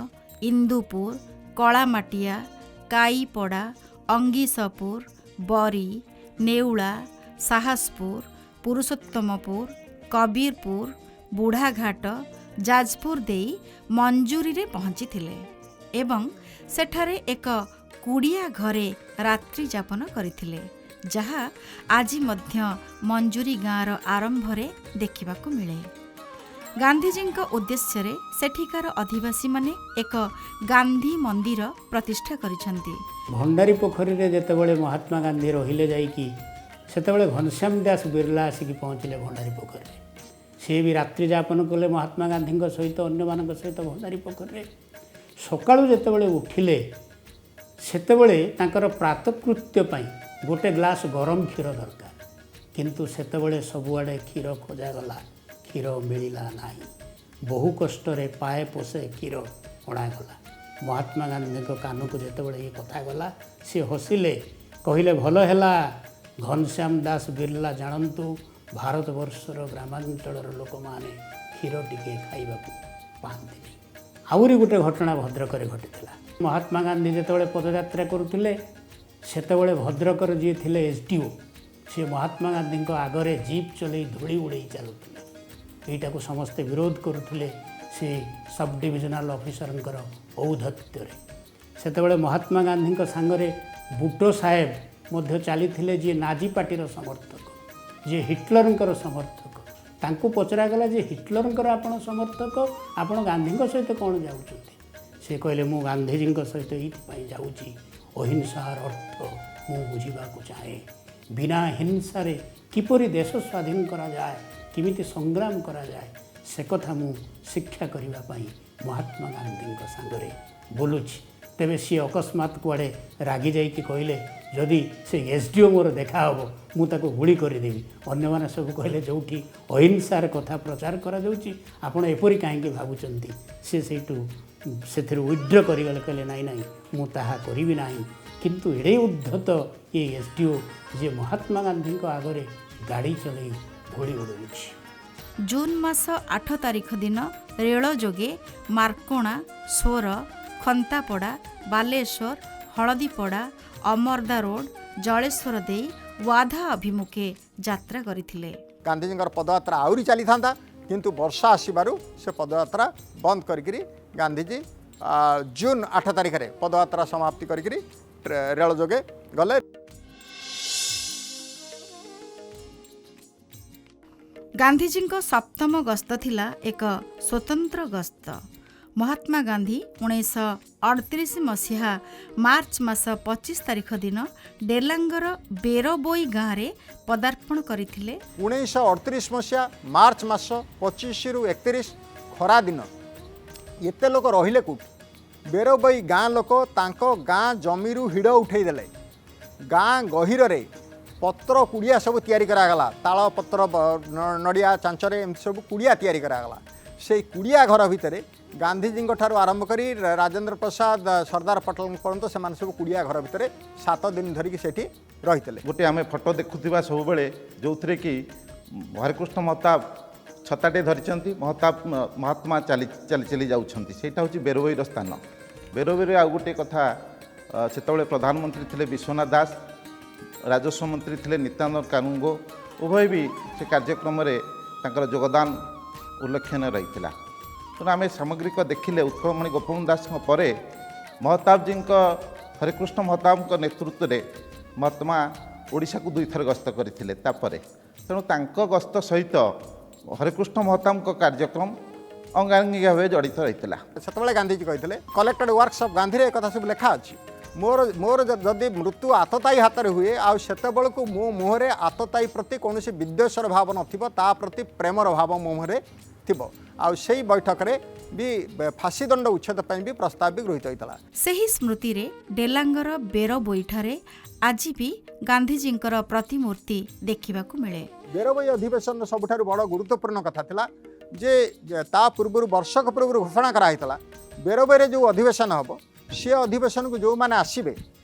ଇନ୍ଦୁପୁର, କଳାମାଟିଆ, କାଇପଡ଼ା, ଅଙ୍ଗିସପୁର, ବରି, ନେଉଳା, ସାହସପୁର, ପୁରୁଷୋତ୍ତମପୁର, କବୀରପୁର, ବୁଢ଼ାଘାଟ, ଯାଜପୁର ଦେଇ ମଞ୍ଜୁରୀରେ ପହଞ୍ଚିଥିଲେ ଏବଂ ସେଠାରେ ଏକ କୁଡ଼ିଆ ଘରେ ରାତ୍ରି ଯାପନ କରିଥିଲେ, ଯାହା ଆଜି ମଧ୍ୟ ମଞ୍ଜୁରୀ ଗାଁର ଆରମ୍ଭରେ ଦେଖିବାକୁ ମିଳେ। ଗାନ୍ଧିଜୀଙ୍କ ଉଦ୍ଦେଶ୍ୟରେ ସେଠିକାର ଅଧିବାସୀମାନେ ଏକ ଗାନ୍ଧୀ ମନ୍ଦିର ପ୍ରତିଷ୍ଠା କରିଛନ୍ତି। ଭଣ୍ଡାରୀ ପୋଖରୀରେ ଯେତେବେଳେ ମହାତ୍ମା ଗାନ୍ଧୀ ରହିଲେ ଯାଇକି, ସେତେବେଳେ ଘନଶ୍ୟାମ ଦାସ ବିର୍ଲା ଆସିକି ପହଞ୍ଚିଲେ ଭଣ୍ଡାରୀ ପୋଖରୀରେ। ସିଏ ବି ରାତ୍ରି ଯାପନ କଲେ ମହାତ୍ମା ଗାନ୍ଧୀଙ୍କ ସହିତ, ଅନ୍ୟମାନଙ୍କ ସହିତ ଭଣ୍ଡାରୀ ପୋଖରୀରେ। ସକାଳୁ ଯେତେବେଳେ ଉଠିଲେ ସେତେବେଳେ ତାଙ୍କର ପ୍ରାତକୃତ୍ୟ ପାଇଁ ଗୋଟେ ଗ୍ଲାସ୍ ଗରମ କ୍ଷୀର ଦରକାର, କିନ୍ତୁ ସେତେବେଳେ ସବୁଆଡ଼େ କ୍ଷୀର ଖୋଜାଗଲା, କ୍ଷୀର ମିଳିଲା ନାହିଁ। ବହୁ କଷ୍ଟରେ ପାଏ ପୋଷେ କ୍ଷୀର ଅଣାଗଲା। ମହାତ୍ମା ଗାନ୍ଧୀଙ୍କ କାନକୁ ଯେତେବେଳେ ଏ କଥା ଗଲା, ସେ ହସିଲେ, କହିଲେ ଭଲ ହେଲା, ଘନଶ୍ୟାମ ଦାସ ବିର୍ଲା ଜାଣନ୍ତୁ ଭାରତବର୍ଷର ଗ୍ରାମାଞ୍ଚଳର ଲୋକମାନେ କ୍ଷୀର ଟିକେ ଖାଇବାକୁ ପାଆନ୍ତିନି। ଆହୁରି ଗୋଟେ ଘଟଣା ଭଦ୍ରକରେ ଘଟିଥିଲା। ମହାତ୍ମା ଗାନ୍ଧୀ ଯେତେବେଳେ ପଦଯାତ୍ରା କରୁଥିଲେ ସେତେବେଳେ ଭଦ୍ରକର ଯିଏ ଥିଲେ SDO, ସିଏ ମହାତ୍ମା ଗାନ୍ଧୀଙ୍କ ଆଗରେ ଜିପ୍ ଚଲେଇ ଧୂଳି ଉଡ଼େଇ ଚାଲୁଥିଲେ। ଏଇଟାକୁ ସମସ୍ତେ ବିରୋଧ କରୁଥିଲେ ସେ ସବ୍ ଡିଭିଜନାଲ୍ ଅଫିସରଙ୍କର ଔଦ୍ଧତ୍ୟରେ। ସେତେବେଳେ ମହାତ୍ମା ଗାନ୍ଧୀଙ୍କ ସାଙ୍ଗରେ ବୁଟୋ ସାହେବ ମଧ୍ୟ ଚାଲିଥିଲେ, ଯିଏ ନାଜି ପାର୍ଟିର ସମର୍ଥକ, ଯିଏ ହିଟଲରଙ୍କର ସମର୍ଥକ। ତାଙ୍କୁ ପଚରାଗଲା ଯେ ହିଟଲରଙ୍କର ଆପଣ ସମର୍ଥକ, ଆପଣ ଗାନ୍ଧୀଙ୍କ ସହିତ କ'ଣ ଯାଉଛନ୍ତି? ସେ କହିଲେ ମୁଁ ଗାନ୍ଧିଜୀଙ୍କ ସହିତ ଏଇଥିପାଇଁ ଯାଉଛି, ଅହିଂସାର ଅର୍ଥ ମୁଁ ବୁଝିବାକୁ ଚାହେଁ। ବିନା ହିଂସାରେ କିପରି ଦେଶ ସ୍ୱାଧୀନ କରାଯାଏ, କେମିତି ସଂଗ୍ରାମ କରାଯାଏ, ସେ କଥା ମୁଁ ଶିକ୍ଷା କରିବା ପାଇଁ ମହାତ୍ମା ଗାନ୍ଧୀଙ୍କ ସାଙ୍ଗରେ ବୁଲୁଛି। ତେବେ ସିଏ ଅକସ୍ମାତ କୁଆଡ଼େ ରାଗି ଯାଇକି କହିଲେ ଯଦି ସେ SDO ମୋର ଦେଖାହେବ ମୁଁ ତାକୁ ଗୁଳି କରିଦେବି। ଅନ୍ୟମାନେ ସବୁ କହିଲେ ଯେଉଁଠି ଅହିଂସାର କଥା ପ୍ରଚାର କରାଯାଉଛି ଆପଣ ଏପରି କାହିଁକି ଭାବୁଛନ୍ତି? ସେ ସେଇଠୁ ସେଥିରୁ ୱିଥଡ୍ର କରିଗଲେ, କହିଲେ ନାଇଁ ନାଇଁ ମୁଁ ତାହା କରିବି ନାହିଁ। କିନ୍ତୁ ଏଡ଼େ ଉଦ୍ଧତ ଏ SDO ଯିଏ ମହାତ୍ମା ଗାନ୍ଧୀଙ୍କ ଆଗରେ ଗାଡ଼ି ଚଲେଇ ଧୂଳି ଉଡ଼ଉଛି। ଜୁନ୍ ମାସ 8 ତାରିଖ ଦିନ ରେଳ ଯୋଗେ ମାର୍କୋଣା, ସୋର, ଖନ୍ତାପଡ଼ା, ବାଲେଶ୍ୱର, ହଳଦୀପଡ଼ା, ଅମର୍ଦା ରୋଡ, ଜଳେଶ୍ୱର ଦେଇ ୱାଧା ଅଭିମୁଖେ ଯାତ୍ରା କରିଥିଲେ। ଗାନ୍ଧିଜୀଙ୍କର ପଦଯାତ୍ରା ଆହୁରି ଚାଲିଥାନ୍ତା, କିନ୍ତୁ ବର୍ଷା ଆସିବାରୁ ସେ ପଦଯାତ୍ରା ବନ୍ଦ କରିକିରି ଗାନ୍ଧିଜୀ ଜୁନ୍ 8 ତାରିଖରେ ପଦଯାତ୍ରା ସମାପ୍ତି କରିକିରି ରେଳ ଯୋଗେ ଗଲେ। ଗାନ୍ଧିଜୀଙ୍କ ସପ୍ତମ ଗସ୍ତ ଥିଲା ଏକ ସ୍ୱତନ୍ତ୍ର ଗସ୍ତ। ମହାତ୍ମା ଗାନ୍ଧୀ 1938 ମସିହା ମାର୍ଚ୍ଚ ମାସ 25 ତାରିଖ ଦିନ ଡେଲାଙ୍ଗର ବେରବୋଇ ଗାଁରେ ପଦାର୍ପଣ କରିଥିଲେ। 1938 ମସିହା ମାର୍ଚ୍ଚ ମାସ 25ରୁ 31, ଖରାଦିନ, ଏତେ ଲୋକ ରହିଲେ କେଉଁଠି? ବେରବୋଇ ଗାଁ ଲୋକ ତାଙ୍କ ଗାଁ ଜମିରୁ ହିଡ଼ ଉଠେଇ ଦେଲେ। ଗାଁ ଗହୀରରେ ପତ୍ର କୁଡ଼ିଆ ସବୁ ତିଆରି କରାଗଲା। ତାଳ ପତ୍ର, ନଡ଼ିଆ ଚାଞ୍ଚରେ ଏମିତି ସବୁ କୁଡ଼ିଆ ତିଆରି କରାଗଲା। ସେଇ କୁଡ଼ିଆ ଘର ଭିତରେ ଗାନ୍ଧିଜୀଙ୍କ ଠାରୁ ଆରମ୍ଭ କରି ରାଜେନ୍ଦ୍ର ପ୍ରସାଦ, ସର୍ଦ୍ଦାର ପଟେଲଙ୍କ ପର୍ଯ୍ୟନ୍ତ ସେମାନେ ସବୁ କୁଡ଼ିଆ ଘର ଭିତରେ 7 ଦିନ ଧରିକି ସେଠି ରହିଥିଲେ। ଗୋଟେ ଆମେ ଫଟୋ ଦେଖୁଥିବା ସବୁବେଳେ, ଯେଉଁଥିରେ କି ହରେକୃଷ୍ଣ ମହତାବ ଛତାଟେ ଧରିଛନ୍ତି, ମହତାବ ମହାତ୍ମା ଚାଲି ଚାଲି ଚାଲି ଯାଉଛନ୍ତି। ସେଇଟା ହେଉଛି ବେରବୋଇର ସ୍ଥାନ। ବେରବୋଇରେ ଆଉ ଗୋଟିଏ କଥା, ସେତେବେଳେ ପ୍ରଧାନମନ୍ତ୍ରୀ ଥିଲେ ବିଶ୍ୱନାଥ ଦାସ, ରାଜସ୍ୱ ମନ୍ତ୍ରୀ ଥିଲେ ନିତ୍ୟାନନ୍ଦ କାନୁନଗୋ। ଉଭୟ ବି ସେ କାର୍ଯ୍ୟକ୍ରମରେ ତାଙ୍କର ଯୋଗଦାନ ଉଲ୍ଲେଖନୀୟ ରହିଥିଲା। ତେଣୁ ଆମେ ସାମଗ୍ରିକ ଦେଖିଲେ ଉତ୍କଳମଣି ଗୋପବନ୍ଧୁ ଦାସଙ୍କ ପରେ ମହତାବଜୀଙ୍କ, ହରେକୃଷ୍ଣ ମହତାବଙ୍କ ନେତୃତ୍ୱରେ ମହାତ୍ମା ଓଡ଼ିଶାକୁ ଦୁଇଥର ଗସ୍ତ କରିଥିଲେ ତାପରେ। ତେଣୁ ତାଙ୍କ ଗସ୍ତ ସହିତ ହରେକୃଷ୍ଣ ମହତାବଙ୍କ କାର୍ଯ୍ୟକ୍ରମ ଅଙ୍ଗାଙ୍ଗୀ ଭାବେ ଜଡ଼ିତ ରହିଥିଲା। ସେତେବେଳେ ଗାନ୍ଧିଜୀ କହିଥିଲେ, କଲେକ୍ଟେଡ୍ ୱାର୍କସ୍ ଅଫ୍ ଗାନ୍ଧୀରେ ଏକଥା ସବୁ ଲେଖା ଅଛି, ମୋର ମୋର ଯଦି ମୃତ୍ୟୁ ଆତତାୟୀ ହାତରେ ହୁଏ, ଆଉ ସେତେବେଳକୁ ମୋ ମୁହଁରେ ଆତତାୟୀ ପ୍ରତି କୌଣସି ବିଦ୍ୱେଷର ଭାବ ନଥିବ, ତା ପ୍ରତି ପ୍ରେମର ଭାବ ମୋ ମୁହଁରେ ଥିବ। ଆଉ ସେଇ ବୈଠକରେ ବି ଫାଶୀ ଦଣ୍ଡ ଉଚ୍ଛେଦ ପାଇଁ ବି ପ୍ରସ୍ତାବ ବି ଗୃହୀତ ହୋଇଥିଲା। ସେହି ସ୍ମୃତିରେ ଡେଲାଙ୍ଗର ବେରବୋଇଠାରେ ଆଜି ବି ଗାନ୍ଧିଜୀଙ୍କର ପ୍ରତିମୂର୍ତ୍ତି ଦେଖିବାକୁ ମିଳେ। ବେରବୋଇ ଅଧିବେଶନର ସବୁଠାରୁ ବଡ଼ ଗୁରୁତ୍ୱପୂର୍ଣ୍ଣ କଥା ଥିଲା ଯେ ତା ପୂର୍ବରୁ ବର୍ଷକ ପୂର୍ବରୁ ଘୋଷଣା କରାହେଇଥିଲା, ବେରବୋଇରେ ଯେଉଁ ଅଧିବେଶନ ହେବ ସେ ଅଧିବେଶନକୁ ଯେଉଁମାନେ ଆସିବେ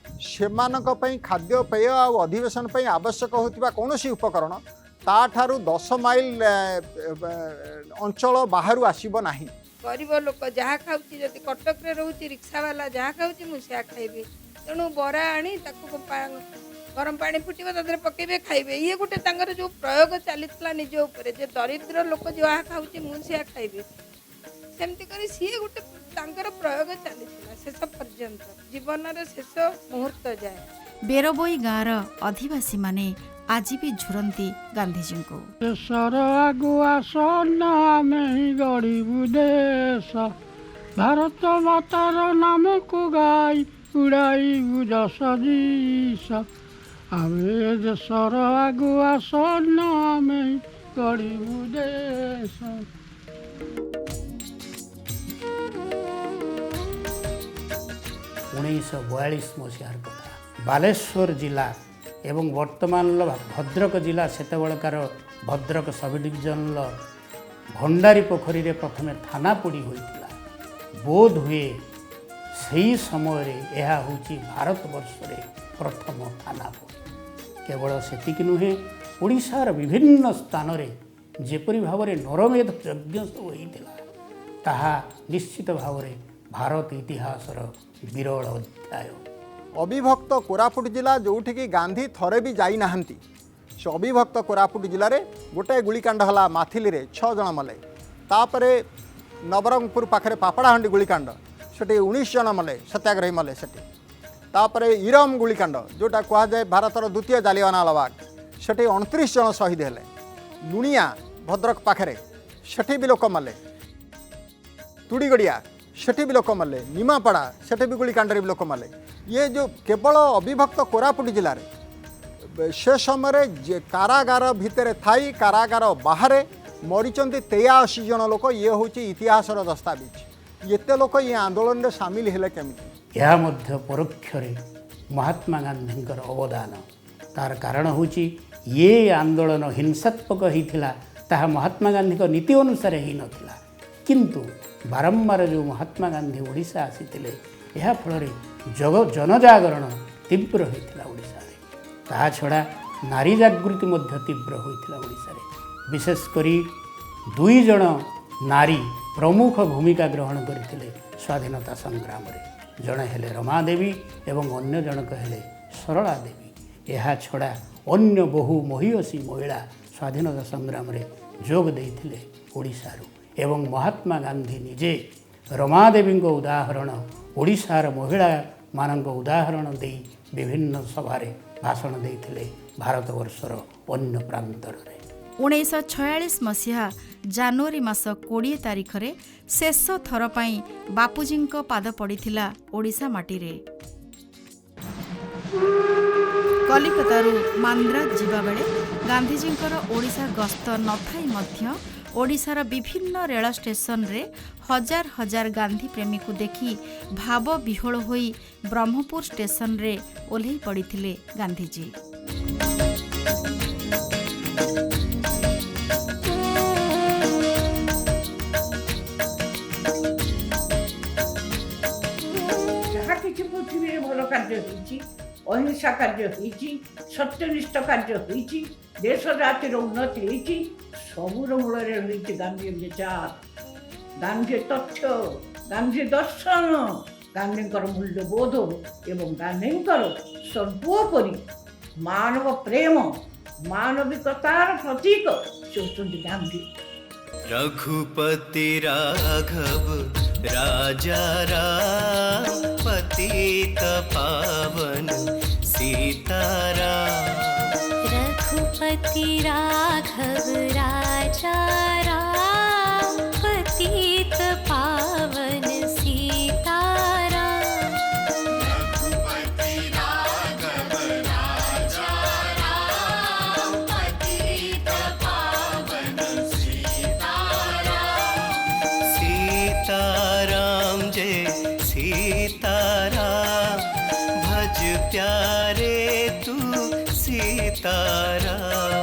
ସେମାନଙ୍କ ପାଇଁ ଖାଦ୍ୟପେୟ ଆଉ ଅଧିବେଶନ ପାଇଁ ଆବଶ୍ୟକ ହେଉଥିବା କୌଣସି ଉପକରଣ ତାଠାରୁ 10 ମାଇଲ ଅଞ୍ଚଳ ବାହାରୁ ଆସିବ ନାହିଁ। ଗରିବ ଲୋକ ଯାହା ଖାଉଛି, ଯଦି କଟକରେ ରହୁଛି ରିକ୍ସାବାଲା ଯାହା ଖାଉଛି ମୁଁ ସେୟା ଖାଇବି। ତେଣୁ ବରା ଆଣି ତାକୁ ଗରମ ପାଣି ଫୁଟିବ, ତା ଦେହରେ ପକେଇବେ, ଖାଇବେ। ଇଏ ଗୋଟେ ତାଙ୍କର ଯେଉଁ ପ୍ରୟୋଗ ଚାଲିଥିଲା ନିଜ ଉପରେ, ଯେ ଦରିଦ୍ର ଲୋକ ଯାହା ଖାଉଛି ମୁଁ ସେୟା ଖାଇବି, ସେମିତି କରି ସିଏ ଗୋଟେ ତାଙ୍କର ପ୍ରୟୋଗ ଚାଲିଥିଲା ଶେଷ ପର୍ଯ୍ୟନ୍ତ, ଜୀବନର ଶେଷ ମୁହୂର୍ତ୍ତ ଯାଏ। ବେରବୋଇ ଗାଁର ଅଧିବାସୀମାନେ ଆଜି ବି ଝୁରନ୍ତି ଗାନ୍ଧିଜୀଙ୍କୁ। ଦେଶର ଆଗୁଆ ସୈନ୍ୟ ଆମେ ହିଁ ଗଢ଼ିବୁ ଦେଶ, ଭାରତ ମାତାର ନାମକୁ ଗାଇ ଉଡ଼ାଇବୁ ଯଶ ଦିଶ। ଆମେ ଦେଶର ଆଗୁଆ ସୈନ୍ୟ ଆମେ ହିଁ ଗଢ଼ିବୁ ଦେଶ। 1942 ମସିହାର କଥା, ବାଲେଶ୍ୱର ଜିଲ୍ଲା ଏବଂ ବର୍ତ୍ତମାନର ଭଦ୍ରକ ଜିଲ୍ଲା, ସେତେବେଳକାର ଭଦ୍ରକ ସବ୍ ଡିଭିଜନର ଭଣ୍ଡାରୀ ପୋଖରୀରେ ପ୍ରଥମେ ଥାନା ପୋଡ଼ି ହୋଇଥିଲା। ବୋଧ ହୁଏ ସେହି ସମୟରେ ଏହା ହେଉଛି ଭାରତବର୍ଷରେ ପ୍ରଥମ ଥାନା ପୋଡ଼ି। କେବଳ ସେତିକି ନୁହେଁ, ଓଡ଼ିଶାର ବିଭିନ୍ନ ସ୍ଥାନରେ ଯେପରି ଭାବରେ ନରମେଧ ଯଜ୍ଞ ସବୁ ହୋଇଥିଲା ତାହା ନିଶ୍ଚିତ ଭାବରେ ଭାରତ ଇତିହାସର ବିରଳ ଅଧ୍ୟାୟ। ଅବିଭକ୍ତ କୋରାପୁଟ ଜିଲ୍ଲା, ଯେଉଁଠିକି ଗାନ୍ଧୀ ଥରେ ବି ଯାଇନାହାନ୍ତି, ସେ ଅବିଭକ୍ତ କୋରାପୁଟ ଜିଲ୍ଲାରେ ଗୋଟାଏ ଗୁଳିକାଣ୍ଡ ହେଲା ମାଥିଲିରେ, 6 ଜଣ ମଲେ। ତାପରେ ନବରଙ୍ଗପୁର ପାଖରେ ପାପଡ଼ାହାଣ୍ଡି ଗୁଳିକାଣ୍ଡ, ସେଠି 19 ଜଣ ମଲେ, ସତ୍ୟାଗ୍ରହୀ ମଲେ ସେଠି। ତାପରେ ଇରମ ଗୁଳିକାଣ୍ଡ, ଯେଉଁଟା କୁହାଯାଏ ଭାରତର ଦ୍ୱିତୀୟ ଜାଲିଆନାୱାଲାବାଗ, ସେଠି 29 ଜଣ ଶହୀଦ ହେଲେ। ଲୁଣିଆ ଭଦ୍ରକ ପାଖରେ, ସେଠି ବି ଲୋକ ମଲେ। ତୁଡ଼ିଗଡ଼ିଆ, ସେଠି ବି ଲୋକ ମଲେ। ନିମାପଡ଼ା, ସେଠି ବି ଗୁଳିକାଣ୍ଡରେ ବି ଲୋକ ମଲେ। ଇଏ ଯେଉଁ କେବଳ ଅବିଭକ୍ତ କୋରାପୁଟ ଜିଲ୍ଲାରେ ସେ ସମୟରେ କାରାଗାର ଭିତରେ ଥାଇ କାରାଗାର ବାହାରେ ମରିଛନ୍ତି 83 ଜଣ ଲୋକ। ଇଏ ହେଉଛି ଇତିହାସର ଦସ୍ତାବିଜ। ଏତେ ଲୋକ ଇଏ ଆନ୍ଦୋଳନରେ ସାମିଲ ହେଲେ କେମିତି? ଏହା ମଧ୍ୟ ପରୋକ୍ଷରେ ମହାତ୍ମା ଗାନ୍ଧୀଙ୍କର ଅବଦାନ। ତାର କାରଣ ହେଉଛି ଇଏ ଆନ୍ଦୋଳନ ହିଂସାତ୍ମକ ହେଇଥିଲା, ତାହା ମହାତ୍ମା ଗାନ୍ଧୀଙ୍କ ନୀତି ଅନୁସାରେ ହେଇନଥିଲା, କିନ୍ତୁ ବାରମ୍ବାର ଯେଉଁ ମହାତ୍ମା ଗାନ୍ଧୀ ଓଡ଼ିଶା ଆସିଥିଲେ ଏହା ଫଳରେ ଜନଜାଗରଣ ତୀବ୍ର ହୋଇଥିଲା ଓଡ଼ିଶାରେ। ତାହା ଛଡ଼ା ନାରୀ ଜାଗୃତି ମଧ୍ୟ ତୀବ୍ର ହୋଇଥିଲା ଓଡ଼ିଶାରେ। ବିଶେଷ କରି 2 ଜଣ ନାରୀ ପ୍ରମୁଖ ଭୂମିକା ଗ୍ରହଣ କରିଥିଲେ ସ୍ୱାଧୀନତା ସଂଗ୍ରାମରେ। ଜଣେ ହେଲେ ରମାଦେବୀ ଏବଂ ଅନ୍ୟ ଜଣକ ହେଲେ ସରଳା ଦେବୀ। ଏହା ଛଡ଼ା ଅନ୍ୟ ବହୁ ମହିୟସୀ ମହିଳା ସ୍ୱାଧୀନତା ସଂଗ୍ରାମରେ ଯୋଗ ଦେଇଥିଲେ ଓଡ଼ିଶାରୁ। ଏବଂ ମହାତ୍ମା ଗାନ୍ଧୀ ନିଜେ ରମାଦେବୀଙ୍କ ଉଦାହରଣ, ଓଡ଼ିଶାର ମହିଳାମାନଙ୍କ ଉଦାହରଣ ଦେଇ ବିଭିନ୍ନ ସଭାରେ ଭାଷଣ ଦେଇଥିଲେ ଭାରତବର୍ଷର ଅନ୍ୟ ପ୍ରାନ୍ତରରେ। 1946 ମସିହା ଜାନୁଆରୀ ମାସ 20 ତାରିଖରେ ଶେଷ ଥର ପାଇଁ ବାପୁଜୀଙ୍କ ପାଦ ପଡ଼ିଥିଲା ଓଡ଼ିଶା ମାଟିରେ। କଲିକତାରୁ ମାନ୍ଦ୍ରାଜ ଯିବାବେଳେ ଗାନ୍ଧିଜୀଙ୍କର ଓଡ଼ିଶା ଗସ୍ତ ନଥାଇ ମଧ୍ୟ ଓଡ଼ିଶାର ବିଭିନ୍ନ ରେଳ ଷ୍ଟେସନରେ ହଜାର ହଜାର ଗାନ୍ଧୀ ପ୍ରେମୀକୁ ଦେଖି ଭାବ ବିହ୍ୱଳ ହୋଇ ବ୍ରହ୍ମପୁର ଷ୍ଟେସନରେ ଓହ୍ଲେଇ ପଡ଼ିଥିଲେ ଗାନ୍ଧିଜୀ। ଯାହା କିଛି ପୃଥିବୀରେ ଭଲ କାର୍ଯ୍ୟ ହେଇଛି, ଅହିଂସା କାର୍ଯ୍ୟ ହେଇଛି, ସତ୍ୟନିଷ୍ଠ କାର୍ଯ୍ୟ ହେଇଛି, ଦେଶ ଜାତିର ଉନ୍ନତି ହେଇଛି, ସବୁର ମୂଳରେ ରହିଛି ଗାନ୍ଧୀ ବିଚାର, ଗାନ୍ଧୀ ତଥ୍ୟ, ଗାନ୍ଧୀ ଦର୍ଶନ, ଗାନ୍ଧୀଙ୍କର ମୂଲ୍ୟବୋଧ ଏବଂ ଗାନ୍ଧୀଙ୍କର ସର୍ବୋପରି ମାନବ ପ୍ରେମ, ମାନବିକତାର ପ୍ରତୀକ ସେ ହେଉଛନ୍ତି ଗାନ୍ଧୀ। रघुपति राघव राजा राम पतित पावन सीताराम। रघुपति राघव राजा राम पतित पावन सीताराम। रघुपति राघव राजा राम पतित पावन सीताराम। सीताराम जय सीताराम भज प्यारे तू सीताराम।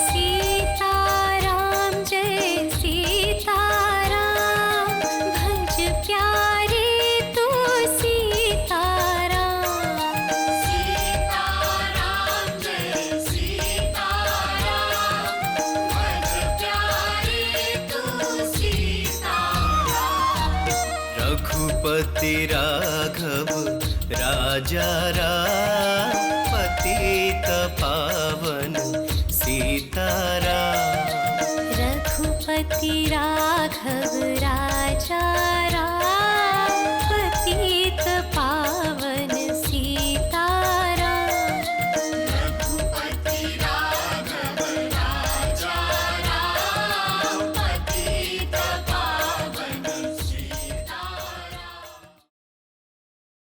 सीताराम जय सीताराम भज प्यारे तू सीताराम। सीताराम जय सीताराम भज प्यारे तू सीताराम। रघुपति राघव राजा राम पतित पावन सीताराम। रघुपति राघव।